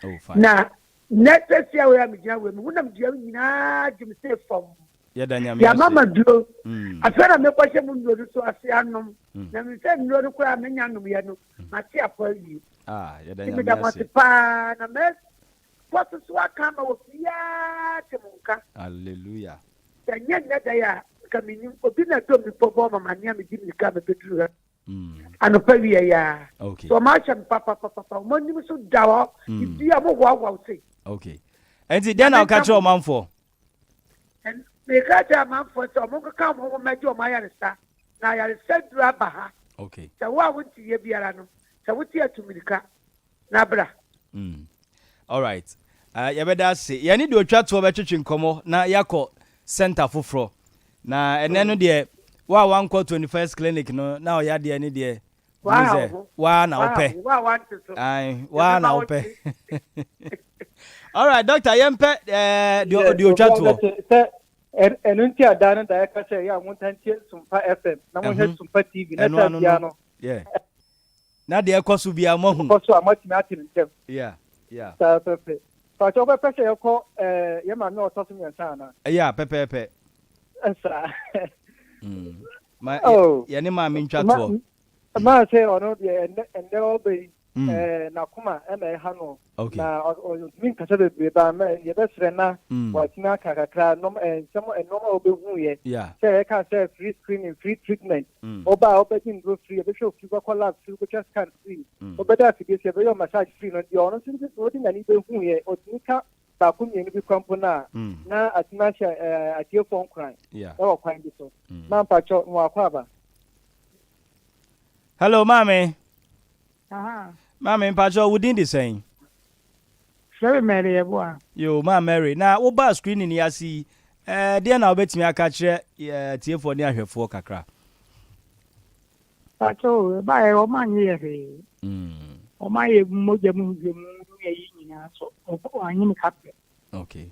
Oh, fine. Na nnɛ sɛsi a wei a megyina wei mu honam dua nyinaa gye me sɛ fam. Yɛda Nyame Yɛama ase. ma duro. Afei na mekɔhyɛ mu nnuro no so ase anom. Na menim sɛ nnuro no koraa menya nomyɛ no, mate apɔ awie. Ah, yɛda Nti Nyame meda mo ase. ase paa na mɛkɔ so so aka ama obiara te mo nka. Hallelujah. Sɛ nyɛ nnɛ da yi a, nka mennim. Obi na ɛdɔ me mpo bɔɔ me amanneɛ a medi mmirika a mebɛduru ha anɔpa wia yi ara. Okay. So wɔn ahyɛ me papapapapa, wɔn anim so da hɔ, biribiara wɔn hoahoa wo sei. Okay. Nti dɛn na Nyame woka nka kyerɛ mo. ɔmanfoɔ? Meka kyerɛ amanfoɔ sɛ wɔn nkeka wɔn ho mmɛgye wɔn ayaresa, na ayaresa duru aba ha. Okay. Sɛ wo a wonte yie biara no, sɛ wote atu mmirika na bra. Alright. Yɛbɛda ase. Yɛne deɛ ɔtwa toɔ bɛtwetwe nkɔmmɔ na yɛakɔ center foforɔ. Na ɛnɛ no deɛ, wo a wankɔ 21st clinic no na ɔyɛ adeɛ no deɛ, wohu Waa sɛ wo ho. waa na Waa wopɛ. wo a wante so. Ae, waa Yɛbɛma na wo wopɛ. te. Alright, doctor, yɛmpɛ deɛ Yes, deɛ ɔtwa obiara toɔ. bɛte sɛ ɛno nti a daa no da yɛka sɛ yɛ a monta ntie Sumpa FM na monhwɛ Sumpa TV na Ɛno saa ano biara no. no Yeah. Na deɛ ɛkɔ so biara moahu. ɛkɔ so a moatumi ate no ntɛm. Yeah. Saa pɛpɛ. Pakyɛ wobɛpɛ sɛ yɛkɔ yɛ maame a ɔtɔ so mmiɛnsa anaa? Yeah, pɛpɛɛpɛ. Saa. Ma Oh. yɛne maame ntwa Ma toɔ. maa sɛ ɔno deɛ ɛnnɛ ɛnnɛ ɔba yi n'akoma ɛna ɛha no na ɔntumi nkasa bebree ba mɛ yɛbɛsrɛ na watumi aka kakra nɔm nsɛm nneɛma a ɔbɛhu yɛ sɛ yɛka sɛ free screening, free treatment, ɔba a ɔbɛgye nnuro free, yɛbɛhwɛ ofiri bɛkɔ lab free, wobɛtwa scan free, wobɛda afidie so, yɛbɛyɛ massage free no deɛ ɔno nso ɔde n'ani bɛhu yɛ ɔtumi ka baako mmienu bi kora mpo no a na atumi ahyɛ atiefoɔ nkoran ɛwɔ kwan bi so. Ma mpakyɛ mo akɔ aba. Hello, maame. Maame, mpakyɛ wo din de sɛn? Frɛ me Mary Yeboah. Yo, maa Mary, na wobaa screening yi ase yi, deɛ na wobɛtumi aka kyerɛ tiefoɔ ne ahwɛfoɔ kakra? Pakyɛ o, ɛbaeɛ wɔn anyɛ yɛ hwee. Wɔn ayɛ mogya mu nhwehwɛmu ne ayi nyinaa so, wɔanye me kaprɛ. Okay.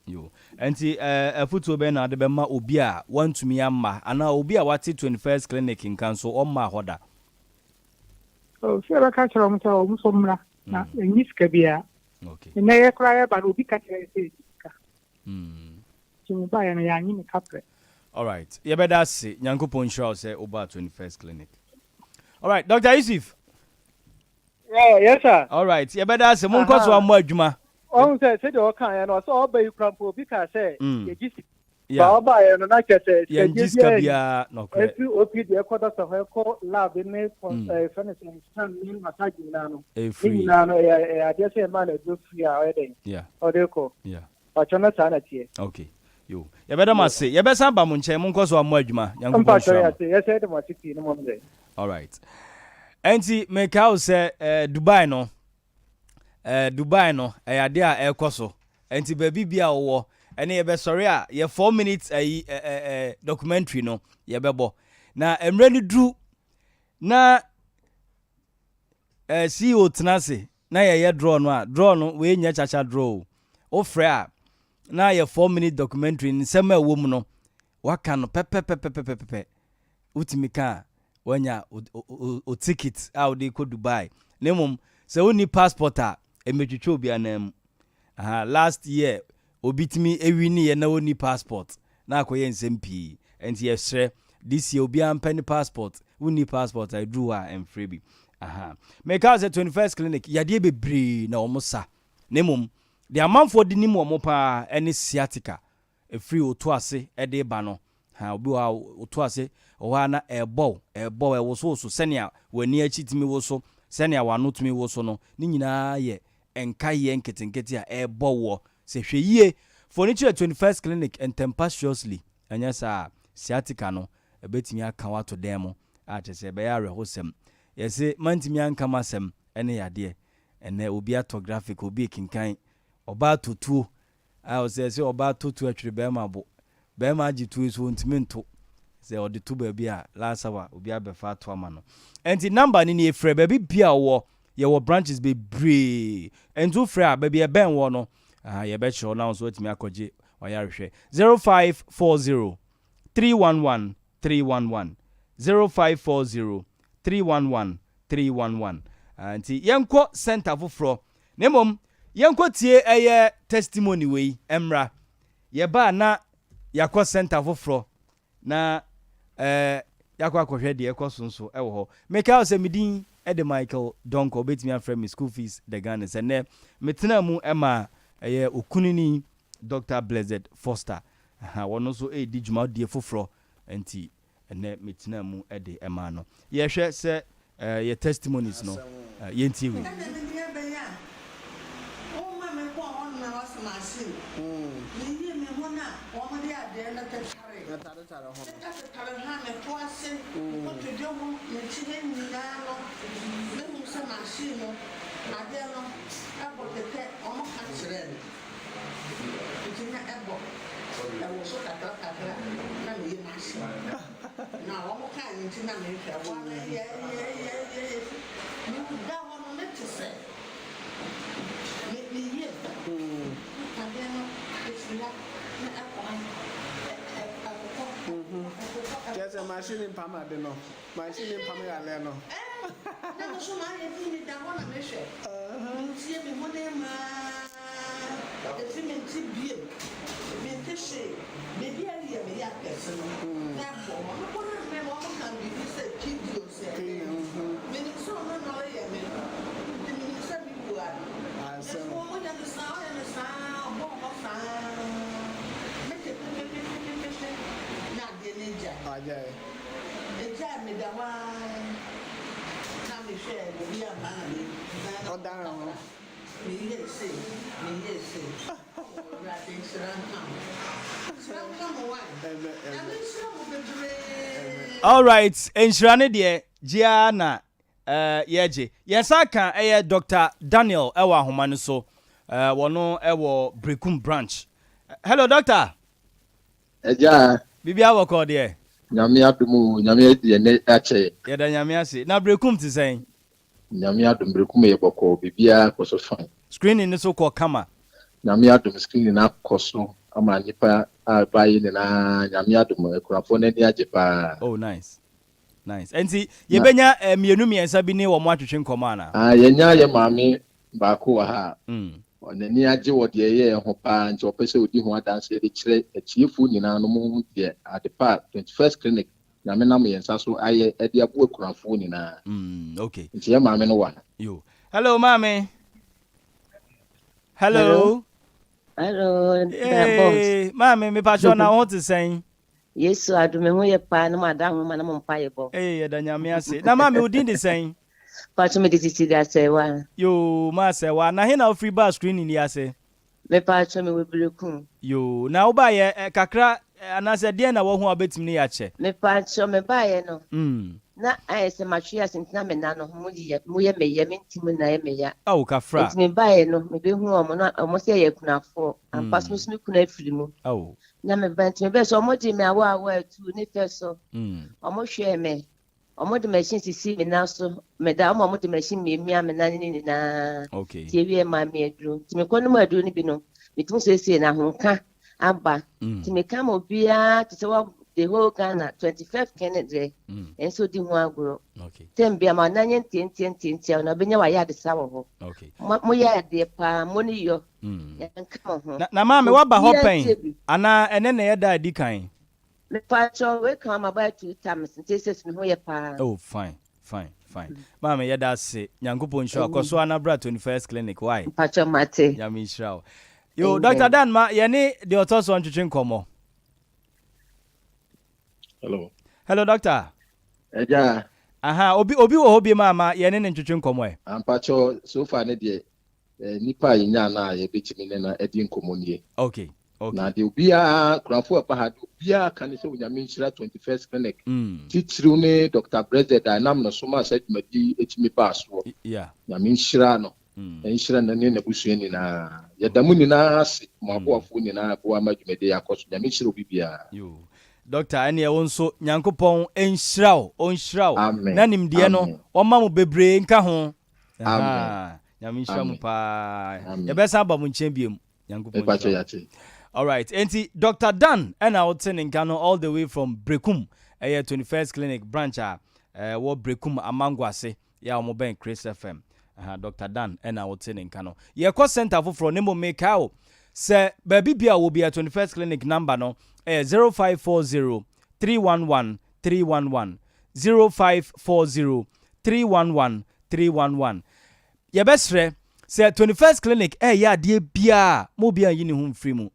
Yo. Nti afotuo bɛn na wode bɛma obi a wantumi amma anaa obi a wate 21st clinic nka nso ɔmmaa hɔ da? Oh, sɛ yɛbɛka kyerɛ wɔn sɛ wɔn nso mmra na ɛnyi sika biara. Nnɛ yɛ koraa yɛba no obi ka kyerɛ yɛ sɛ yɛgye sika. Nti mebaeɛ no yɛannye me kaprɛ. Alright, yɛbɛda ase. Nyankopɔn nhyira wo sɛ wobaa 21st Clinic. Alright, Dr. Yusuf. Yeah, yes sir. Alright, yɛbɛda ase. Monkɔ so ammɔ adwuma. Ɔhu sɛ sɛdeɛ ɔkaeɛ no, ɔsɛ ɔba yi kora mpo obi kaa sɛ yɛgye sika. Ba ɔbaeɛ no na kyerɛ sɛ Yɛngye sika biara nɔkorɛ. Ɛfiri OPD ɛkɔ dɔkta hɔ ɛkɔ lab ne ɛfɛ ne sɛ scan ne massage nyinaa no. Ɛyɛ free. Ne nyinaa no ɛyɛ ɛyɛ adeɛ sɛ yɛmaa no aduro free a ɔyɛ dɛn. Ɔde kɔ. Mpakyɛw na saa na ɛteɛ. Okay. Yo. Yɛbɛda mo ase. Yɛbɛsan aba mo nkyɛn. Monkɔ so ammɔ adwuma. Nyankopɔn Mpakyɛw nhyira mo. yɛase. Yɛsɛ yɛda mo ase pii ne mo mmerɛ. Alright. Ɛnti mekae wo sɛ eh, Dubai no, eh, Dubai no, ɛyɛ adeɛ a ɛrekɔ so. Ɛnti baabi bia wowɔ, ɛne yɛbɛsɔre a, yɛ 4 minutes ayi, eh, eh, eh, documentary no, yɛbɛbɔ. Na mmerɛ no duru, na eh, CEO tena ase, na yɛyɛ draw no a, draw no, wei nyɛ kyakya draw o. Wofrɛ a, na yɛ 4 minute documentary, nsɛm a ɛwɔ mu no, waka no pɛpɛpɛpɛpɛpɛ. Wotumi ka a, woanya wo ticket a wode rekɔ Dubai. Na mmom sɛ wonni passport a, ɛmmɛtwitwa obi anan mu. Aha, last year obi tumi winiiɛ na ɔnni passport na akɔyɛ nsɛm pii. Ɛnti yɛsrɛ, this year obiara mpɛ ne passport. Wonni passport a, ɛduru hɔ a ɛmfrɛ bi. Aha. Meka wo sɛ 21st Clinic, yadeɛ bebree na wɔn sa. Na mmom, deɛ amanfoɔ de nim wɔn paa ne sciatica. Ɛfiri wo to ase de reba no, ha, obi wɔ hɔ a wo to ase wɔ hɔ a na ɛrebɔ wo, ɛrebɔ wo, ɛwosowoso sɛnea w'ani akyi tumi woso, sɛnea w'ano tumi woso no, ne nyinaa yɛ nkaeɛ nketenkete a ɛrebɔ woɔ. Sɛ hwɛ yie, fa w'ani kyerɛ 21st Clinic ntɛmpa seriously, anyɛ saa a, sciatica no, ɛbɛtumi aka wo ato dan mu a kyerɛ sɛ ɛbɛyɛ awerɛhosɛm. Yɛse mantumi anka m'asɛm ne yadeɛ, ɛnnɛ obi atɔ graphic, obi rekenkan, ɔbaa tɔ tuo A ɔsɛ sɛ ɔbaa tɔ tuo twere bɛɛma bo. Bɛɛma agye tuo yi so ɔntumi nto. Sɛ ɔde to baabi a, last hour obi abɛfa ato ama no. Ɛnti number no nie, frɛ baabi biaa wowɔ. Yɛwɔ branches bebree. Ɛnti wo frɛ a, baabi a ɛbɛn woɔ no, ahaa, yɛbɛkyerɛ wo na wo nso woatumi akɔgye w'ayarehwɛ. 0540 311 311. 0540 311 311. Ah, nti yɛnkɔ center foforɔ. Na mmom yɛnkɔ tie ɛyɛ testimony wei mmra. Yɛba a na yɛakɔ center foforɔ na eh, yɛakɔ akɔhwɛ deɛ ɛkɔ so nso ɛwɔ hɔ. Mekae wo sɛ me din de Michael Donkor, wobɛtumi afrɛ me School Fees The Ghana. Sɛ nnɛ metenaa mu ma ɛyɛ okunini Doctor Blessed Foster, aha, wɔno nso redi dwumadie foforɔ nti Ɛnnɛ metenaa mu de maa no. Yɛhwɛ sɛ yɛ testimonies no yɛntie wei. Ɛna me nua bɛn a woma me kɔɔ hɔ no na wase m'ase o. Meyii me ho no a wɔde adeɛ no tetare tetatetare ha me to ase, me kotodwe ho, me ti ha nyinaa no, mehu sɛ machine no adeɛ no bɔ tetɛ, wɔka kyerɛɛ me. Nti na ɛbɔ ɛwɔ so kakra kakra na me yam ahye na wɔn kaa no nti na me hwɛ ɛhɔ ara yɛ yɛ yɛ yɛ yɛ me da hɔ no me te sɛ me me yam adeɛ no efiri ha na ɛkɔ ha ɛ ɛ ɛkokɔ ɛkokɔ ɛkokɔ. Kyerɛ sɛ machine mpam ade no. Machine ne mpam yareɛ no. Eh, na me nso mayɛ dinn meda hɔ na mehwɛ. Mentie me honam mu ara, ɛfiri mente bio, mente hwee. Baabi a ɛyɛ me ya kɛse no, na ɛbɔ hɔ. Mekɔ na me wɔn ka biribi sɛ kidney o sɛ ɛdɛn. Menim sɛ ɔno na ɔreyɛ me no, nti menim sɛ me wu ara. Nso wɔn yɛ me saa, ɔyɛ me saa, ɔbɔ hɔ saa, mete pepepepepepe na adeɛ no agyae. Egyae me da hɔ ara na mehwɛɛ obi amma na me dan no kakra. Meyɛɛ sei, meyɛɛ sei. Oh Awurade nhyira nka wo. Nhyira nka mo wai. Nyame nhyira mo bebree. Alright, nhyira no deɛ gye ara na yɛgye. Yɛsan ka ɛyɛ Doctor Daniel ɛwɔ ahoma no so, wɔno ɛwɔ Berekum branch. Hello Doctor. Agya. Biribiara bɔkɔɔ deɛ? Nyame adom o, Nyame adi ɛnɛ akyɛ yɛn. Yɛda Nyame ase. Na Berekum te sɛn? Nyame adom, Berekum yɛ bɔkɔɔ, biribiara kɔ so fine. Screening no so kɔ kama? Nyame adom, screening no akɔ so ama nnipa a ɛbaeɛ nyinaa, Nyame adom, akunafoɔ no ani agye paa. Oh nice. Nice. Ɛnti yɛbɛnya eh, mmienu mmiɛnsa bi ne wɔn atwetwe nkɔmmɔ anaa? Ah, yɛnya yɛ maame baako wɔ ha a, n'ani agye wɔ deɛ yɛyɛɛ ho paa nti ɔpɛ sɛ ɔdi ho adanseɛ de kyerɛ atiefoɔ nyinaa no mo ho deɛ adepa a 21st Clinic Nyame nam yɛn nsa so ayɛ de aboa akunafoɔ nyinaa. Mm, okay. Nti yɛ maame no wɔ ha. Yo. Hello, maame. Hello. Hello. Hey, maame, me patrɔ na ho te sɛn? Yesu adom me ho yɛ paa ne mo ada ho ma ne mo mpa yɛ bɔ. Ee, yɛda Nyame ase. Na maame wo din de sɛn? Patrɔ me de Cecilia Asɛwa. Yoo, ma Asɛwa. Na he na wofiri baa screening yi ase? Me patrɔ me wɔ Berekum. Yoo, na wo baayɛ eh, kakra eh, anaasɛ deɛn na wahu a wobɛtumi ne yɛ akyɛ? Me patrɔ me baayɛ no, na ayɛ sɛ matwe ase nti na me nan no mu yɛ mu yɛ me ya, me nti mu na yɛ me ya. Ao, kafra. Nti me baayɛ no, me bɛhu wɔn na wɔn sɛ yɛyɛ akunafoɔ. Ampa so me nso me kunu afiri mu. Ao. Na me ba nti mebɛɛ sɛ ɔmo gye me awɔ awɔ atuu ne fɛ so. Ɔmo hwɛɛ me. Ɔmo de machine sisii me nan so. Meda ɔmo ɔmo de machine miamia me nan ne nyinaa. Okay. Nti ewie maa me aduro. Nti mekɔ nom aduro no bi no, metumi seesei na ahomka aba. Nti meka ma obiara te sɛ wɔ the whole Ghana 25 kɛne deɛ ɛnso odi ho agorɔ. Okay. Tɛm bia ma nan nyɛ ntiantia ntiantia na ɔbɛnya wayɛ adesa wɔ hɔ. Okay. Mo yɛ adeɛ paa, mo ne yɔ. Yɛnka mo ho. Na, na maame woaba hɔ pɛn anaa ɛnɛ na ɛyɛ da a ɛdi kan? Mepakyɛw, wei ka ma maba two times nti ɛsɛ me ho yɛ paa. Oh fine, fine, fine. Maame yɛda ase. Nyankopɔn nhyira wo. Kɔ so ara na bra 21st clinic why? Mpakyɛw mate. Nyame nhyira wo. Yo, Doctor Dan ma yɛne deɛ ɔtɔ soɔ ntwetwe nkɔmmɔ. Hello. Hello doctor. Ɛgya. Aha, obi obi wɔ hɔ bi ma ama yɛne ne ntwetwe nkɔmmɔ ɛ. Ampakyɛw, so far ne deɛ Nipa a yɛnyaa no a yɛbɛtumi ne no adi nkɔmmɔ nie. Okay, okay. Na deɛ obiara, Nkuranfoɔ a ɛba ha, deɛ obiara ka ne sɛ Onyame nhyira 21st Clinic, titiriw ne Doctor Brezed a ɛnam ne so maa saa dwumadie yi tumi baa soɔ. Yeah. Nyame nhyira no, nhyira no ne n'abusua nyinaa. Yɛda mo nyinaa ase, mo aboafoɔ nyinaa a ɛboa ma dwumadie yi akɔ so. Nyame nhyira obi biara. Yoo. Doctor ɛneɛ wo nso Nyankopɔn nhyira wo, ɔnhyira wo, Amen, na nimdeɛ no amen. ɔma mo bebree nka ho. Amen. Nyame nhyira mu Amen. paa. Amen. Yɛbɛsan aba mo nkyɛn biom. Nyankopɔn Mepakyɛ nhyira mo. yɛate. Alright, enti Doctor Dan ɛna wote ne nka no all the way from Brekum, ɛyɛ 21st Clinic branch a ɛwɔ Brekum Amango ase, yɛ a wɔn bɛn Chris FM. Aha, Doctor Dan ɛna wote ne nka no. Yɛkɔ center foforɔ, ne mmom mekae wo sɛ baabi bia wɔ bia 21st Clinic number no ɛyɛ 0540 311 311, 0540 311 311. Yɛbɛsrɛ sɛ 21st Clinic ɛreyɛ adeɛ biara a, mo obiara nyi ne ho mfiri mu.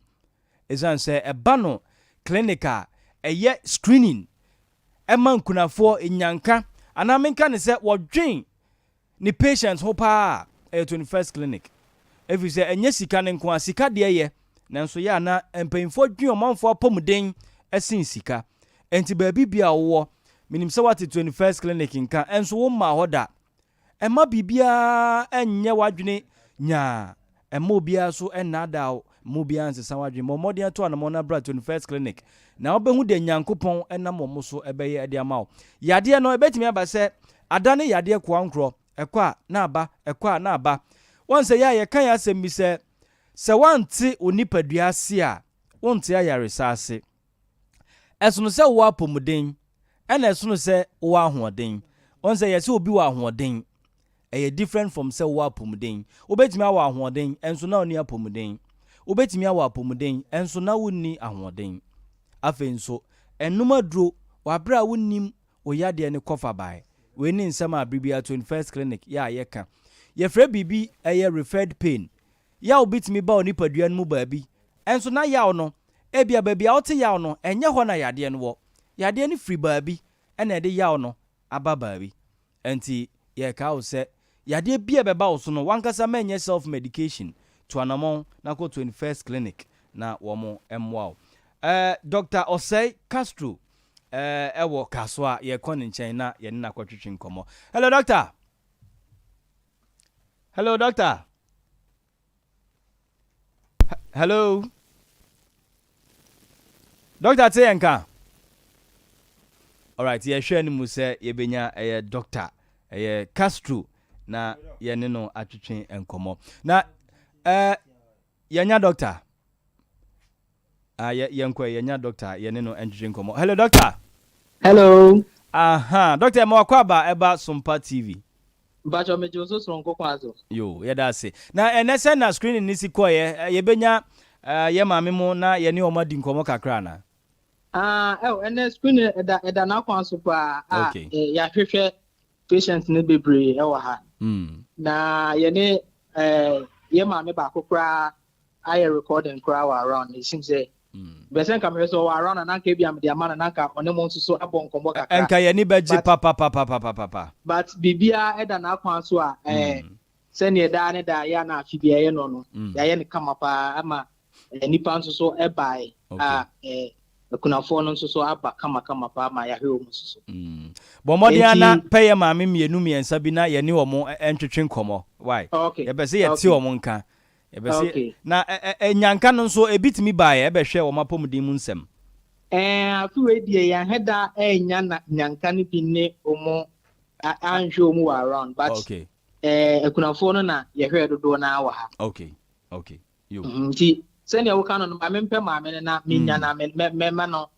Ɛsiane sɛ ɛba no clinic a ɛyɛ screening ɛma nkunafoɔ nyanka anaa menka ne sɛ wɔdwen ne patients ho paa a, ɛyɛ 21st Clinic. Ɛfiri sɛ ɛnyɛ sika no nko a, sika deɛ yɛ, nanso yɛ a na mpanyinfoɔ dwen ɔmanfoɔ apɔmuden ɛsen sika. Enti baabi bia wowɔ, menim sɛ woate 21st Clinic nka, ɛnso wommaa hɔ da. Ɛmma biribiara nyɛ w'adwene nyaa. Ɛmma obiara so nnaadaa wo. Mma obiara nsesa w'adwene. Bɔ mmɔden atu anammɔn na bra 21st Clinic, na wobɛhu deɛ Nyankopɔn nam wɔn so bɛyɛ de ama wo. Yadeɛ no, ɛbɛtumi aba sɛ adane yadeɛ koankorɔ, ɛkɔ a, na aba, ɛkɔ a, na aba. Woahu sɛ yɛ a yɛka yɛn asɛm bi sɛ, sɛ woante wo nipadua ase a, wonte ayaresa ase. Ɛsono sɛ wowɔ apɔmuden, ɛna ɛsono sɛ wowɔ ahoɔden. Woahu sɛ yɛse obi wɔ ahoɔden, ɛyɛ different from sɛ wowɔ apɔmuden. Wobɛtumi awɔ ahoɔden nso na wonni apɔmuden. Wobɛtumi awɔ apɔmuden nso na wonni ahoɔden. Afei nso, nnom aduro wɔ aberɛ a wonnim wo yadeɛ no kɔfa bae. Wei ne nsɛm a bere biara 21st Clinic yɛ a yɛka. Yɛfrɛ biribi ɛyɛ referred pain. Yaw bi tumi ba wo nipadua no mu baabi, nso na yaw no, ebia baabi a wote yaw no, ɛnyɛ hɔ na yadeɛ no wɔ. Yadeɛ no firi baabi na ɛde yaw no aba baabi. Enti yɛrekaa wo sɛ, yadeɛ bi a ɛbɛba wo so no, w'ankasa mɛnyɛ self medication. Tu anamɔn na kɔ 21st Clinic na wɔn mmoa wo. Eh, Doctor Osei Castro eh, ɛwɔ Kasoa, yɛrekɔ ne nkyɛn na yɛne no akɔtwetwe nkɔmmɔ. Hello doctor! Hello doctor! Hello? Doctor te yɛn ka? Alright, yɛhwɛ anim sɛ yɛbɛnya ɛyɛ doctor, ɛyɛ Castro na yɛne no atwetwe nkɔmmɔ. Na eh, yɛnya doctor. Ah, yɛ yɛnkɔ yɛnya doctor yɛne no ntwetwe nkɔmmɔ. Hello doctor. Hello. Aha, Doctor yɛma wakɔ aba ɛba Sompa TV. Mpakyɛw megye wo so soronko kwan so. Yoo, yɛda ase. Na ɛnɛ sɛn na screening no si kɔeɛ? Yɛbɛnya yɛn maame mo na yɛne wɔn adi nkɔmmɔ kakra anaa? Ah, ɛwɔ ɛnɛ screening ɛda ɛda n'akwan so paa a okay. eh, yɛahwehwɛ patient no bebree ɛwɔ ha. Mm. Na yɛne eh, yɛ maame baako koraa ayɛ recording koraa wɔ around. It seems sɛ mm. bɛsɛ nka mehwɛ sɛ ɔwɔ around na nanka ebi a mede ama no nanka ɔne mo nso so abɔ nkɔmmɔ kakra. Nka yɛni bɛgye papapapapapa. But biribiara ɛda n'akwan so a eh, mm. sɛdeɛ daa ne daa yɛ a na afe bi ɛyɛ no no mm. yɛayɛ no kama paa ama Nnipa nso so bae a akunafoɔ no nso so aba kamakama paa ma yɛahwɛ wɔn nso so. Bɔ mmɔden ara na pɛ yɛn maame mmienu mmiɛnsa bi na yɛne wɔn ntwetwe nkɔmmɔ. Wai? Okay. Yɛpɛ sɛ yɛte wɔn nka. Yɛpɛ sɛ Okay. na nnyanka no nso ebi tumi baeɛ ɛbɛhwɛɛ wɔn apɔmuden mu nsɛm. Ɛɛ afe wei deɛ yɛanhɛ da annya na nnyanka no bi ne wɔn anhwɛ wɔn wɔ around but Okay. ɛɛ akunafoɔ no na yɛhwɛɛ dodoɔ no ara wɔ ha. Okay. Okay. Yo. Mhm, nti sɛnea woka no no, ma mempɛ maame no na menya na mɛma no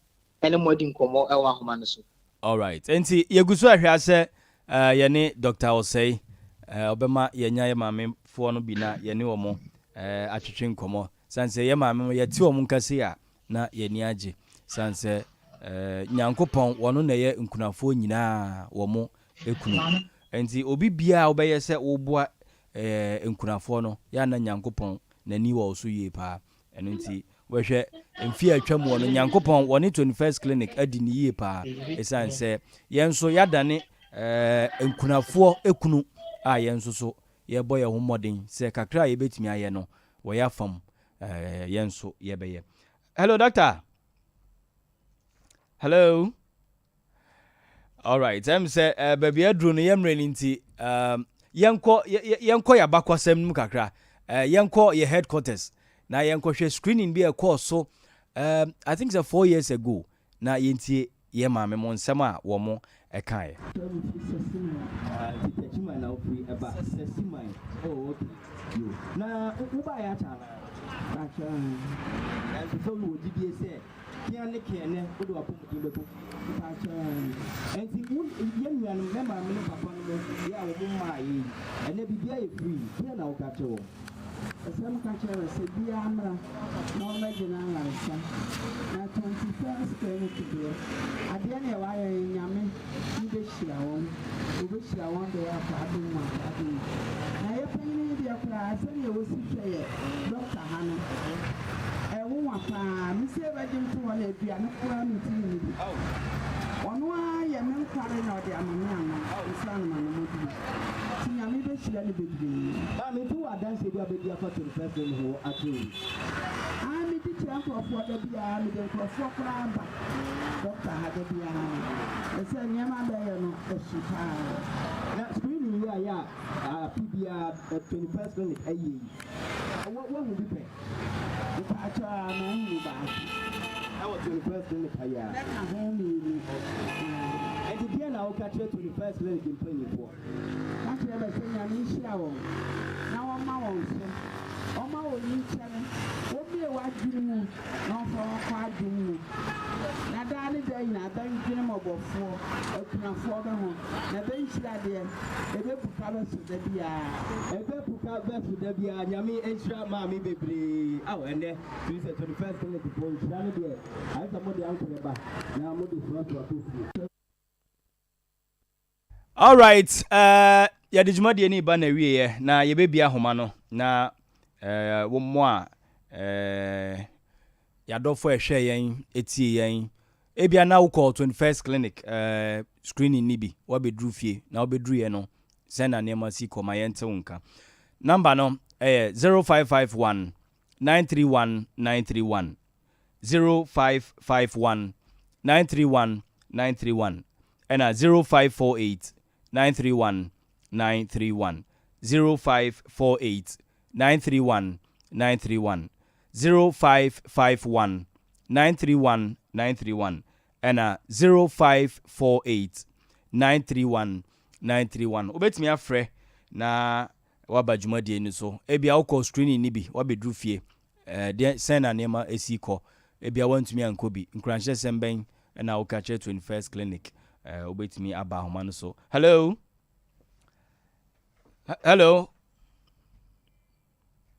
ne mo adi nkɔmmɔ wɔ ahoma no so. Alright, enti yɛgu so ɛhwɛ asɛ yɛne Doctor Osei ɔbɛma yɛanya yɛ maame foɔ no bi na yɛne wɔn atwetwe nkɔmmɔ. Sane sɛ yɛ maame no yɛte wɔn nka sei a na yɛn ani agye. Sane sɛ Nyankopɔn wɔno na ɛyɛ nkunafoɔ nyinaa wɔn kunu. Enti obi biara a wobɛyɛ sɛ woboa nkunafoɔ no, yɛ a na Nyankopɔn n'ani wɔ wo so yie paa. Ɛno nti, wobɛhwɛ mfeɛ a atwa muɔ no, Nyankopɔn wɔne 21st Clinic adi no yie paa. Ɛsiane sɛ yɛn nso yɛadane nkunafoɔ kunu a yɛn nso so yɛrebɔ yɛn ho mmɔden sɛ kakra a yɛbɛtumi ayɛ no wɔ yɛn afa mu, yɛn nso yɛbɛyɛ. Hello, doctor. Hello. Alright, ɛm sɛ uh, baabi aduro no yɛ mmerɛ no nti um, yɛnkɔ yɛnkɔ yɛ abakɔsɛm no mu kakra uh, yɛnkɔ yɛ headquarters na yɛnkɔhwɛ screening bi a ɛkɔɔ so um, I think sɛ 4 years ago na yɛntie yɛ maame mo nsɛm a wɔn mo ɛkaeɛ. Nti Techiman na wofiri ɛba Sesiman. Oh okay. Yo. Na wobaeɛ akyɛ anaa? Akyɛ. Nanso sɛ wowɔ gyidie sɛ Kea ne kea nɛ wode w'apɔmuden bɛkɔ fie. Mpakyɛw aane. Ɛnti wo yɛn nuanom, mɛ maame ne papa nom yɛ a wɔn mmaa yɛ yi, ɛnɛ biribiara yɛ free, deɛn na woka kyerɛ wɔn? Ɛsɛ meka kyerɛ bɛ sɛ biaa mmra na ɔmmɛgye n'ayaresa. Na 21st clinic deɛ, adeɛ neɛ w'ayɛ yi Nyame ne bɛhyira wɔn, ɔbɛhyira wɔn de akɔ adom mu akɔ adom mu. Na yɛ panyini yi deɛ koraa sɛdeɛ wɔsi hwɛ yɛ doctor ha no, Ɛnwonwa paa. Me sie bɛgye me to hɔ na aduane koraa mentumi nni bi. Ɔno ara yɛ me nkware na ɔde ama me ano ansa na manom aduru. Nti Nyame bɛhyira no bebree. Maame, nti wowɔ adanseɛ bi a wobɛdi afa 21st no ho akyerɛ obi? Aane, medi kyerɛ nkorɔfoɔ da biara. Mede nkorɔfoɔ koraa ba dɔkta ha da biara. Ɛsɛ nneɛma bɛyɛ no ɛso paa. Na screening yi a yɛ a afe biara 21st clinic ɛyɛ yi, Woahu bi pɛn? Mepaakyɛw aa mahunu baako. Ɛwɔ 21st clinic ha yi aa? Bɛka ho mienu. Okay. Ɛnti deɛn na woka kyerɛ 21st clinic mpanyinfoɔ? Ka kyerɛ bɛ sɛ Nyame nhyira wɔn na wɔmma wɔn so, ɔmma wɔn nyikyɛre, wɔmmue w'adwene mu na wɔmfa wɔn nkɔ adom mu, na daa ne daa nyinaa bɛndwene mmɔbɔfoɔ, akunafoɔ bɛ ho, na bɛ nhyira deɛ ɛbɛpuka bɛ so da biara. Ɛbɛpuka bɛ so da biara. Nyame nhyira maame bebree aw ɛnɛ firi sɛ 21st clinic foɔ nhyira no deɛ ayɛ sɛ mode ankorɛ ba na mode soasoa kɔ fie. Alright eh, yɛde dwumadie no reba n'awieɛ na yɛbɛbie ahoma no na eh, wo mo a eh, yɛadɔfo a ɛhwɛ yɛn, ɛtie yɛn, ebia na wokɔ 21st clinic eh, screening no bi, woabɛduru fie na wobɛduruiɛ no sɛn na nneɛma si kɔ ma yɛnte wo nka. Number no ɛyɛ 0551 931 931 0551 931 931 ɛna 0548 931 931 0548 931 931 0551 931 931 ɛna 0548 931 931. Wobɛtumi afrɛ na woaba dwumadie no so. Ebia wokɔ screening no bi, woabɛduru fie. Deɛ, sɛn na nneɛma si kɔ? Ebia woantumi ankɔ bi. Nkuranhyɛsɛm bɛn na woka kyerɛ 21st Clinic? Wobɛtumi aba ahoma no so. Hello? Hello?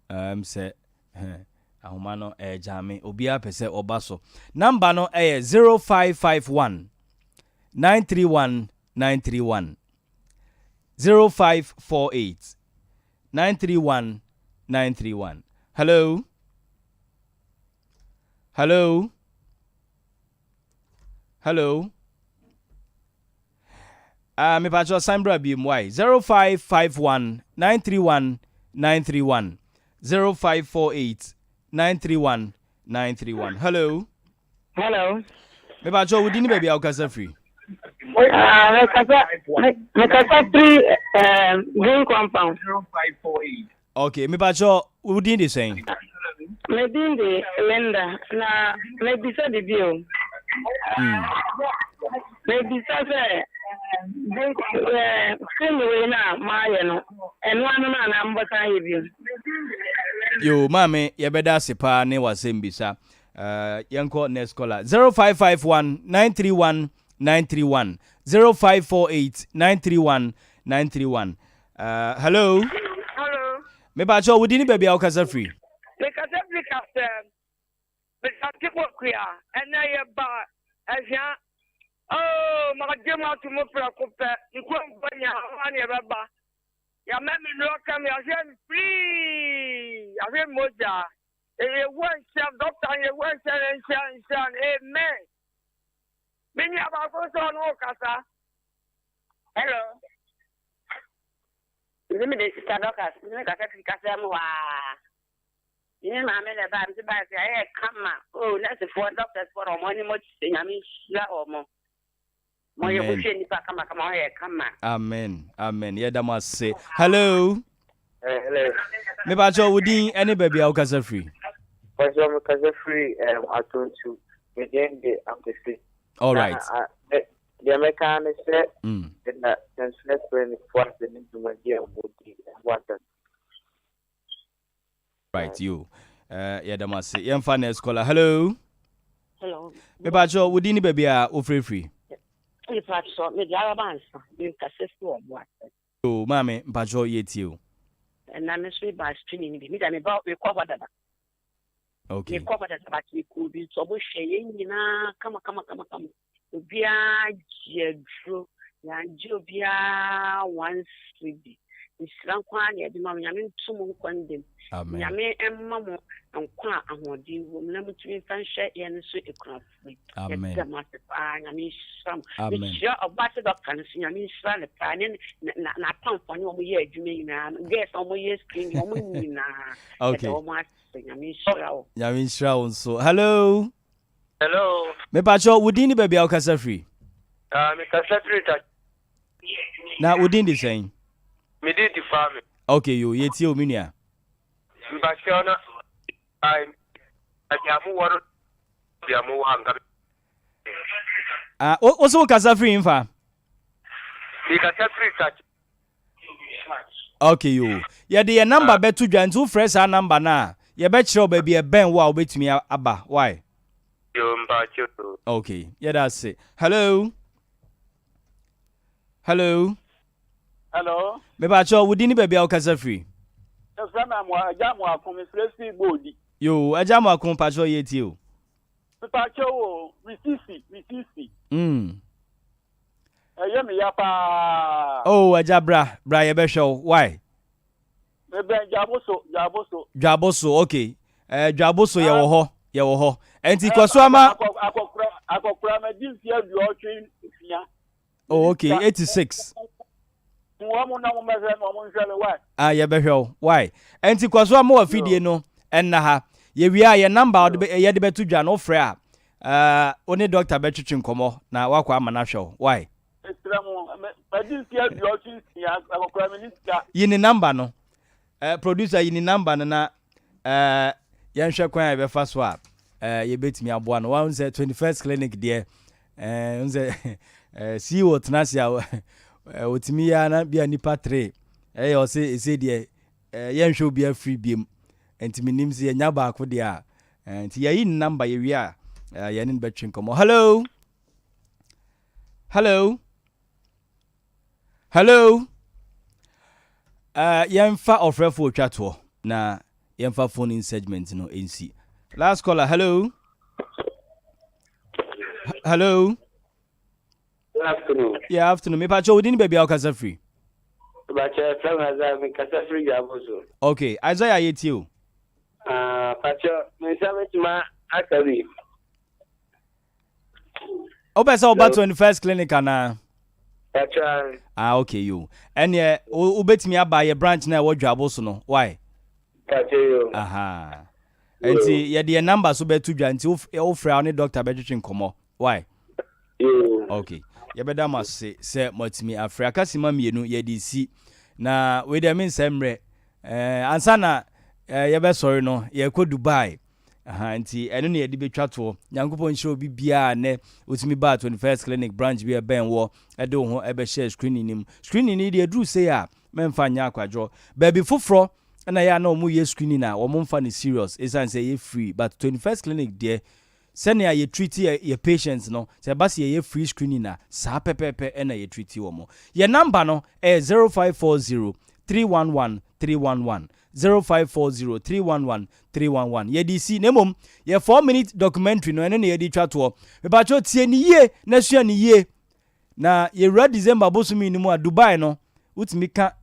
Um, sɛ ahoma no ɛgyame obiara pɛ sɛ ɔba so. Number no ɛyɛ 0551 931 931 0548 931 931. Hello? Hello? Hello? Ah, uh, mepakyɛ san bra biem why 0551 931 931 0548 931 931. Hello? Hello. Mepakyɛ wo din ne baabi a wokasa firi? Ah, mekasa mekasa firi eh, Green Compound. Okay, mepakyɛ wo din de sɛn? Me din de Linda na mebisa biribi o. Mebisa sɛ eh, screen wei no a moayɛ no ɛno ano no anaa mobɛsan ayɛ bio? Yo, maame yɛbɛda ase paa ne w'asɛm bisa. Uh, yɛnkɔ next caller 0551 931 931 0548 931 931. Uh, hello. Hello. Mepakyɛ wo din ne baabi a wokasa firi? Mekasa firi Kasɛm. Mesante Bokua. Ɛnɛ yɛba Ahwea. Oh, magye mo ato mu prɛko pɛ. Nkuronkuro nyinaa hɔ ara na yɛbɛba. Yɛama me nnuro ka me, yɛahwɛ me free. Yɛahwɛ me mogya. Yehowa nhyira no, dɔkta no Yehowa nhyira no, nhyira no, nhyira no. Amen. Me nua baako nso ɔno ɔkasa. Hello. Mese mede Sister Dorcas, mese mekasa firi kasa mu hɔ aa. Me ne maame na ɛbaa, mese baa sɛ ayɛ kama. Oh, nursefoɔ, doctorsfoɔ na wɔn anim sɛ Nyame nhyira wɔn. Mo yɛ mo hwɛ nipa kama kama, wɔn yɛ kama. Amen, amen. Yɛda mo ase. Hello. Eh, hello. Mepakyɛ wo din ne baabi a wokasa firi? Pakyɛ mekasa firi um, Atonsu. Me din de Akwesi. All right. Na, Deɛ mɛka ara ne sɛ, yɛda Sɛnkyerɛ Clinicfoɔ ase ne dwumadie a wɔdi ho asɛm. Right yo. Eh, yɛda mo ase. Yɛmfa next caller. Hello. Hello. Mepakyɛ wo din ne baabi a wofirifiri? Mepakyɛ mede araba ansa mekasa fi wɔ bo ase. Yo, maame, mpakyɛ yɛtie o. Ɛna me nso meba screening no bi. Me deɛ meba mekɔ hɔ dada. Okay. Mekɔ hɔ dada but mekɔɔ bi nso ɔmo hwɛ yɛn nyinaa kama kama kama kama. Obiara gye aduro. Yɛangye obiara one cedi. Nhyira nko ara na yɛde ma mo. Nyame nto mo nkwa nda mu. Amen. Nyame mma mo nkwa a ahoɔden wɔ mu na motumi mfa nhwɛ yɛn nso akunafoɔ yi. Amen. Yɛda mo ase paa. Nyame nhyira mo. Amen. Mehyira ɔbaase dɔkta no nso. Nyame nhyira no paa ne n'apamfoɔ ne wɔn yɛ adwuma nyinaa. Girls a wɔyɛ screen wɔn nyinaa. Okay. Yɛda wɔn ase. Nyame nhyira wo. Nyame nhyira wo nso. Hello. Hello. Mepakyɛw, wo din ne baabi a wokasa firi? Ah, mekasa firi ta. Na wo din de sɛn? Me din de Kwame. Okay, yo, yɛtie wo, me nua. Mepakyɛw na, ai, baabi a mowɔ no, baabi a mowɔ anka. Ah, wo, wo so wokasa firi mfa? Mekasa firi ta. Okay yoo. Yɛde yɛn number bɛto dwa nti wofrɛ saa number no a, yɛbɛkyerɛ wo baabi a ɛbɛn wo a wobɛtumi aba. Why? Yoo mpakyɛw oo. Okay, yɛda ase. Hello? Hello? Hello. Mepakyɛw, wo din ne baabi a wokasa firi? Yɛfrɛ me Amoa, Agya Amoako, mefrɛ firi Boodi. Yoo, Agya Amoako, mpakyɛw yɛtie o. Mepakyɛw o, me sisi, me sisi. Mm. Ɛyɛ me ya paa. Oh agya bra bra yɛbɛhwɛ wo why. Me bɛn dwaboso dwaboso. Dwaboso ok eh dwaboso yɛwɔ hɔ yɛwɔ hɔ ɛnti kɔ so ama. Akɔkora akɔkora ma di mfie aduɔtwe nsia. Oh ok 86. Wɔn na wɔn bɛhwɛ na wɔn nhwɛ me why. Ah yɛbɛhwɛ wo why ɛnti kɔ so ama wafidie no ɛnna ha yɛwie a yɛn number a yɛde bɛto dwa no wofrɛ a Eh, wo ne doctor bɛtwetwe nkɔmmɔ na woakɔ ama no ahwɛ wo. Why? Mesrɛ mo, madi mfeɛ 86, akɔkora menni sika. Yi ne number no. Eh, producer yi ne number no na eh, yɛnhwɛ kwan a yɛbɛfa so a eh, yɛbɛtumi aboa no. Wahu sɛ 21st clinic deɛ, eh, hu sɛ eh, CEO tena ase a eh, ɔtumi yɛ na bi a nipa tere ɛyɛ ɔse ɛsɛ deɛ eh, yɛnhwɛ obi afiri biem. Nti menim sɛ yɛnya baako deɛ a Eh, nti yɛyi ne number yɛwie a eh, yɛne no bɛtwe nkɔmmɔ. Hello? Hello? Hello? Uh, yɛmfa ɔfrɛfo otwa toɔ na yɛmfa phone in segment no nsi. Last caller, hello? Hello? Good afternoon. Yeah, afternoon. Me pacho, wodin baabi a wokasa firi? Pacho, ɛfrɛ me Isaiah, me kasa firi Dwabo so. Okay, Isaiah yɛtie o. Ah, pacho, me nsa bɛtuma aka bi. Wopɛ sɛ woba 21st clinic anaa? Pacho. Ah, okay, yo. Ɛneɛ, wobɛtumi aba yɛ branch na ɛwɔ Dwabo so no, why? Pacho yo. Aha. Nti yɛde yɛ number so bɛto dwa nti wofrɛ a wo ne doctor bɛtwetwe nkɔmmɔ. Why? Okay. Yɛbɛda mo ase sɛ moatumi afrɛ. Aka sima mmienu yɛde si. Na wei deɛ mensɛ mmerɛ. Eh, ansa na eh, yɛbɛsɔre no yɛkɔ Dubai. Aha, nti ɛno ne yɛde bɛtwa toɔ. Nyankopɔn nhyira obi biara nnɛ wotumi baa 21st Clinic branch bi a ɛbɛn wɔ ɛde wo ho ɛbɛhyɛɛ screening no mu. Screening no deɛ ɛduru sei a mɛmfa nyɛ akwadworɔ. Baabi foforɔ ɛna ɛyɛ a na wɔn yɛ screening a wɔn mfa no serious ɛsiane sɛ ɛyɛ free but 21st Clinic deɛ Sɛnea yɛ treat yɛ yɛ patients no, sɛ ɛba sɛ yɛyɛ free screening a, saa pɛpɛɛpɛ na yɛ treat wɔn. Yɛ number no ɛyɛ 0540 311 311, 0540 311 311. Yɛde resi, na mmom yɛ 4 minute documentary no, ɛno na yɛde retwa toɔ. Mepakyɛw tie no yie na sua no yie. Na yɛwura December bosome no mu a, Dubai no, wotumi ka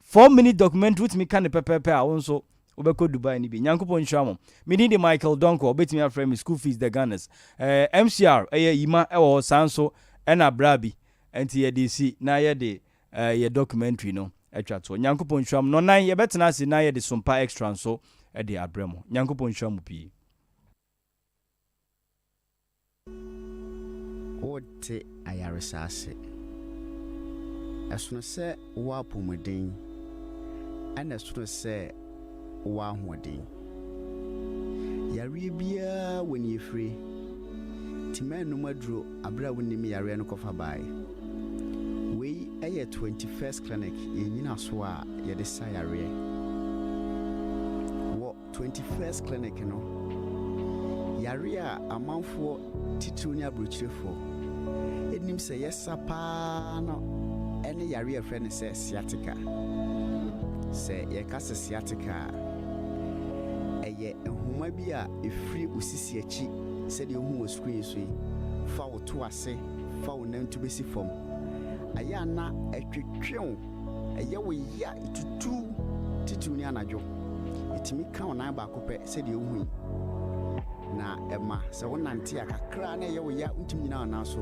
4 minute documentary, wotumi ka no pɛpɛɛpɛ a, wo nso wobɛkɔ Dubai no bi. Nyankopɔn nhyira mo. Me din de Michael Donkor, wobɛtumi afrɛ me School Fees The Gunners. Eh, MCR, ɛyɛ Yima ɛwɔ hɔ, saa nso ɛna bra bi. Ɛnti yɛde si na yɛde eh, yɛ documentary no atwa toɔ. Nyankopɔn nhyira mo. Nɔnan yɛbɛtena ase na yɛde Sompa Extra nso de abrɛ mo. Nyankopɔn nhyira mo pii. Worete ayaresa ase. Ɛsono sɛ wowɔ apɔwmuden, ɛna ɛsono sɛ wowɔ ahoɔden. Yareɛ biara wɔ nea ɛfire, nti mɛnnom aduro berɛ a wonnim yareɛ no kɔfa baeɛ. Wei yɛ 21st Clinic, yɛn nnyinasoɔ a yɛde sa yareɛ. Wɔ 21st Clinic no, yare a amanfoɔ, titiriw ne aburokyirefoɔ, nim sɛ yɛsa paa no ne yare a yɛfrɛ no sɛ sciatica. Sɛ yɛka sɛ sciatica a, ɛyɛ nhoma bi a ɛfiri wo sisi akyi sɛdeɛ wohu wɔ screen so yi, fa wo to ase, fa wo nantu bɛsi fam. Ɛyɛ a na ɛtwetwe wo. Ɛyɛ wo ya tutuw, titiriw ne anadwo. Etumi ka wo nan baako pɛ sɛdeɛ wohu yi, na ɛma sɛ wonante a kakra na ɛyɛ wo ya, wontumi nyina wo nan so.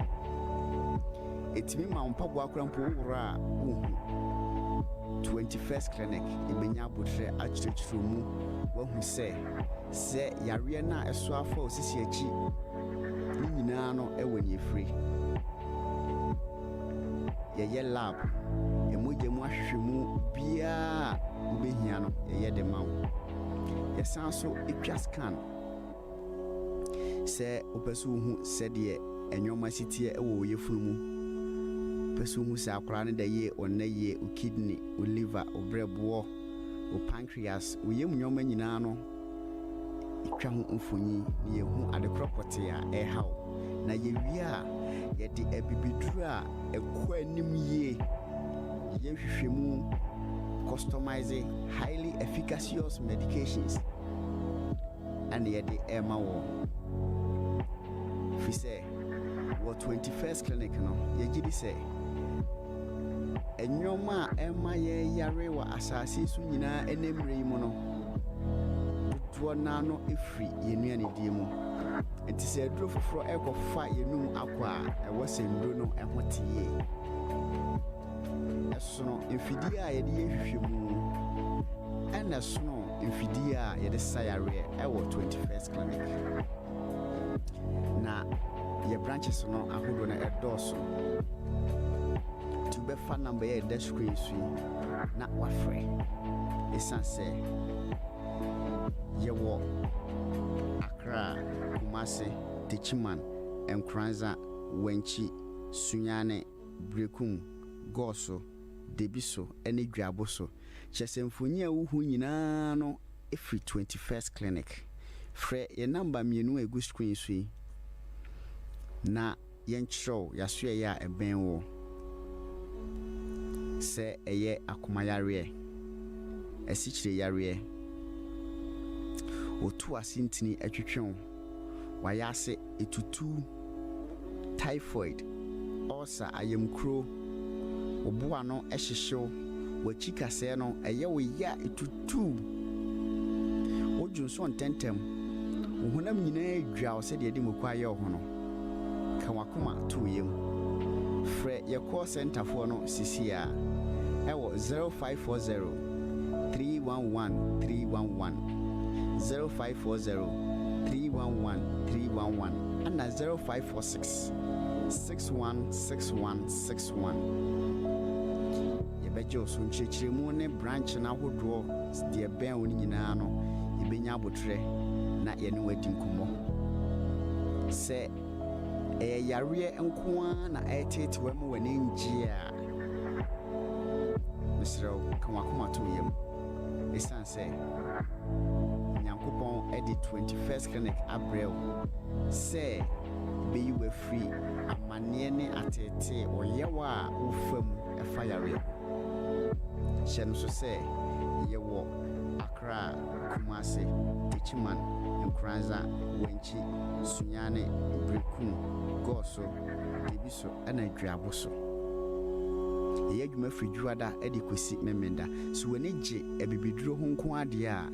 Etumi ma wo mpaboa koraa mpo woworɔ a wonhu. 21st Clinic ebenya aboterɛ akyerɛkyerɛ mu wahu sɛ sɛ yareɛ no a ɛso afa wo sisi akyi ne nyinaa no wɔ nea efiri. Yɛyɛ lab, mogya mu ahwehwɛmu biara a wobɛhia no, yɛyɛ de ma wo. Yɛsan nso twa scan. Sɛ wopɛ sɛ wohu sɛdeɛ nneɛma si teɛ wɔ wo yafunu mu, wopɛ sɛ wohu sɛ akwadaa no da yie, ɔnna yie, wo kidney, wo liver, wo berɛboɔ, wo pancreas, wo yam nneɛma nyinaa no, twa ho mfonyin na yehu ade korɔ pɔtee a ɛreha wo. Na yewie a, yɛde abibiduro a ɛkɔ anim yie yɛ nhwehwɛmu, customize highly efficacious medications, ɛna yɛde rema wɔn. Firi sɛ, wɔ 21st Clinic no, yɛgye di sɛ nneɛma a ɛma yɛyare wɔ asase so nyinaa ɛnɛ mmerɛ yi mu no, dodoɔ no ara no firi yɛn nnuanedie mu. Nti sɛ aduro foforɔ rekɔfa yɛn anum akɔ a, ɛwɔ sɛ nnuro no ho te yie. Ɛsono mfidie a yɛde yɛ nhwehwɛmu, ɛna ɛsono mfidie a yɛde sa yareɛ ɛwɔ 21st Clinic. Na yɛ branches no ahodoɔ no ɛdɔɔso. Nti wobɛfa number yi a ɛda screen so yi na wafrɛ. Ɛsiane sɛ Yɛwɔ Accra, Kumasi, Techiman, Nkoranza, Wenchi, Sunyani, Berekum, Goso, Debiso ne Dwaboso. Kyerɛ sɛ mfoni a wohu nyinaa no firi 21st Clinic. Frɛ yɛn namba mmienu a ɛgu screen so yi na. yɛnkyerɛ wo yɛasoɛeɛ a ɛbɛn wo, sɛ ɛyɛ akoma yareɛ, asikyire yareɛ, wotu ase ntini twetwe wo, w'ayase etutu, typhoid, ulcer, ayamkuro, wo bo ano hyehye wo, w'akyi kasɛɛ no ɛyɛ wo ya etutu, wodwo nso ntɛntɛm, wo honam nyinaa dwa wo sɛdeɛ yɛde muku ayɛ wo ho no, ka w'akoma to wo yam. Frɛ yɛ call center foɔ no seesei ara ɛwɔ 0540 311 311, 0540 311 311 ɛna 0546 6161 61. Yɛbɛgye wo so nkyerɛkyerɛmu ne branch no ahodoɔ deɛ ɛbɛn wo no nyinaa no, yɛbɛnya aboterɛ na yɛne wo adi nkɔmmɔ. Sɛ ɛyɛ yareɛ nko ara na ɛreteete wo ma w'ani ngye a, mesrɛ wo, ka w'akoma to wo yam. Ɛsiane sɛ Nyankopɔn de 21st Clinic abrɛ wo sɛ ɛbɛyi wo afiri amanneɛ ne ateetee ɔyaw a wofa mu ɛfa yareɛ ho. Hyɛ no so sɛ yɛwɔ Accra, Kumasi, Techiman, Nkoranza, Wenchi, Sunyani, Berekum, Goaso, Debiso ɛna Duabo so. Yɛyɛ adwuma firi Dwoada de kɔsi Memenda. Sɛ w'ani gye abibiduro ho nko ara deɛ a,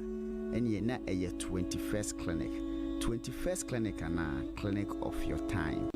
ɛneɛ na ɛyɛ 21st Clinic. 21st Clinic anaa Clinic of your time.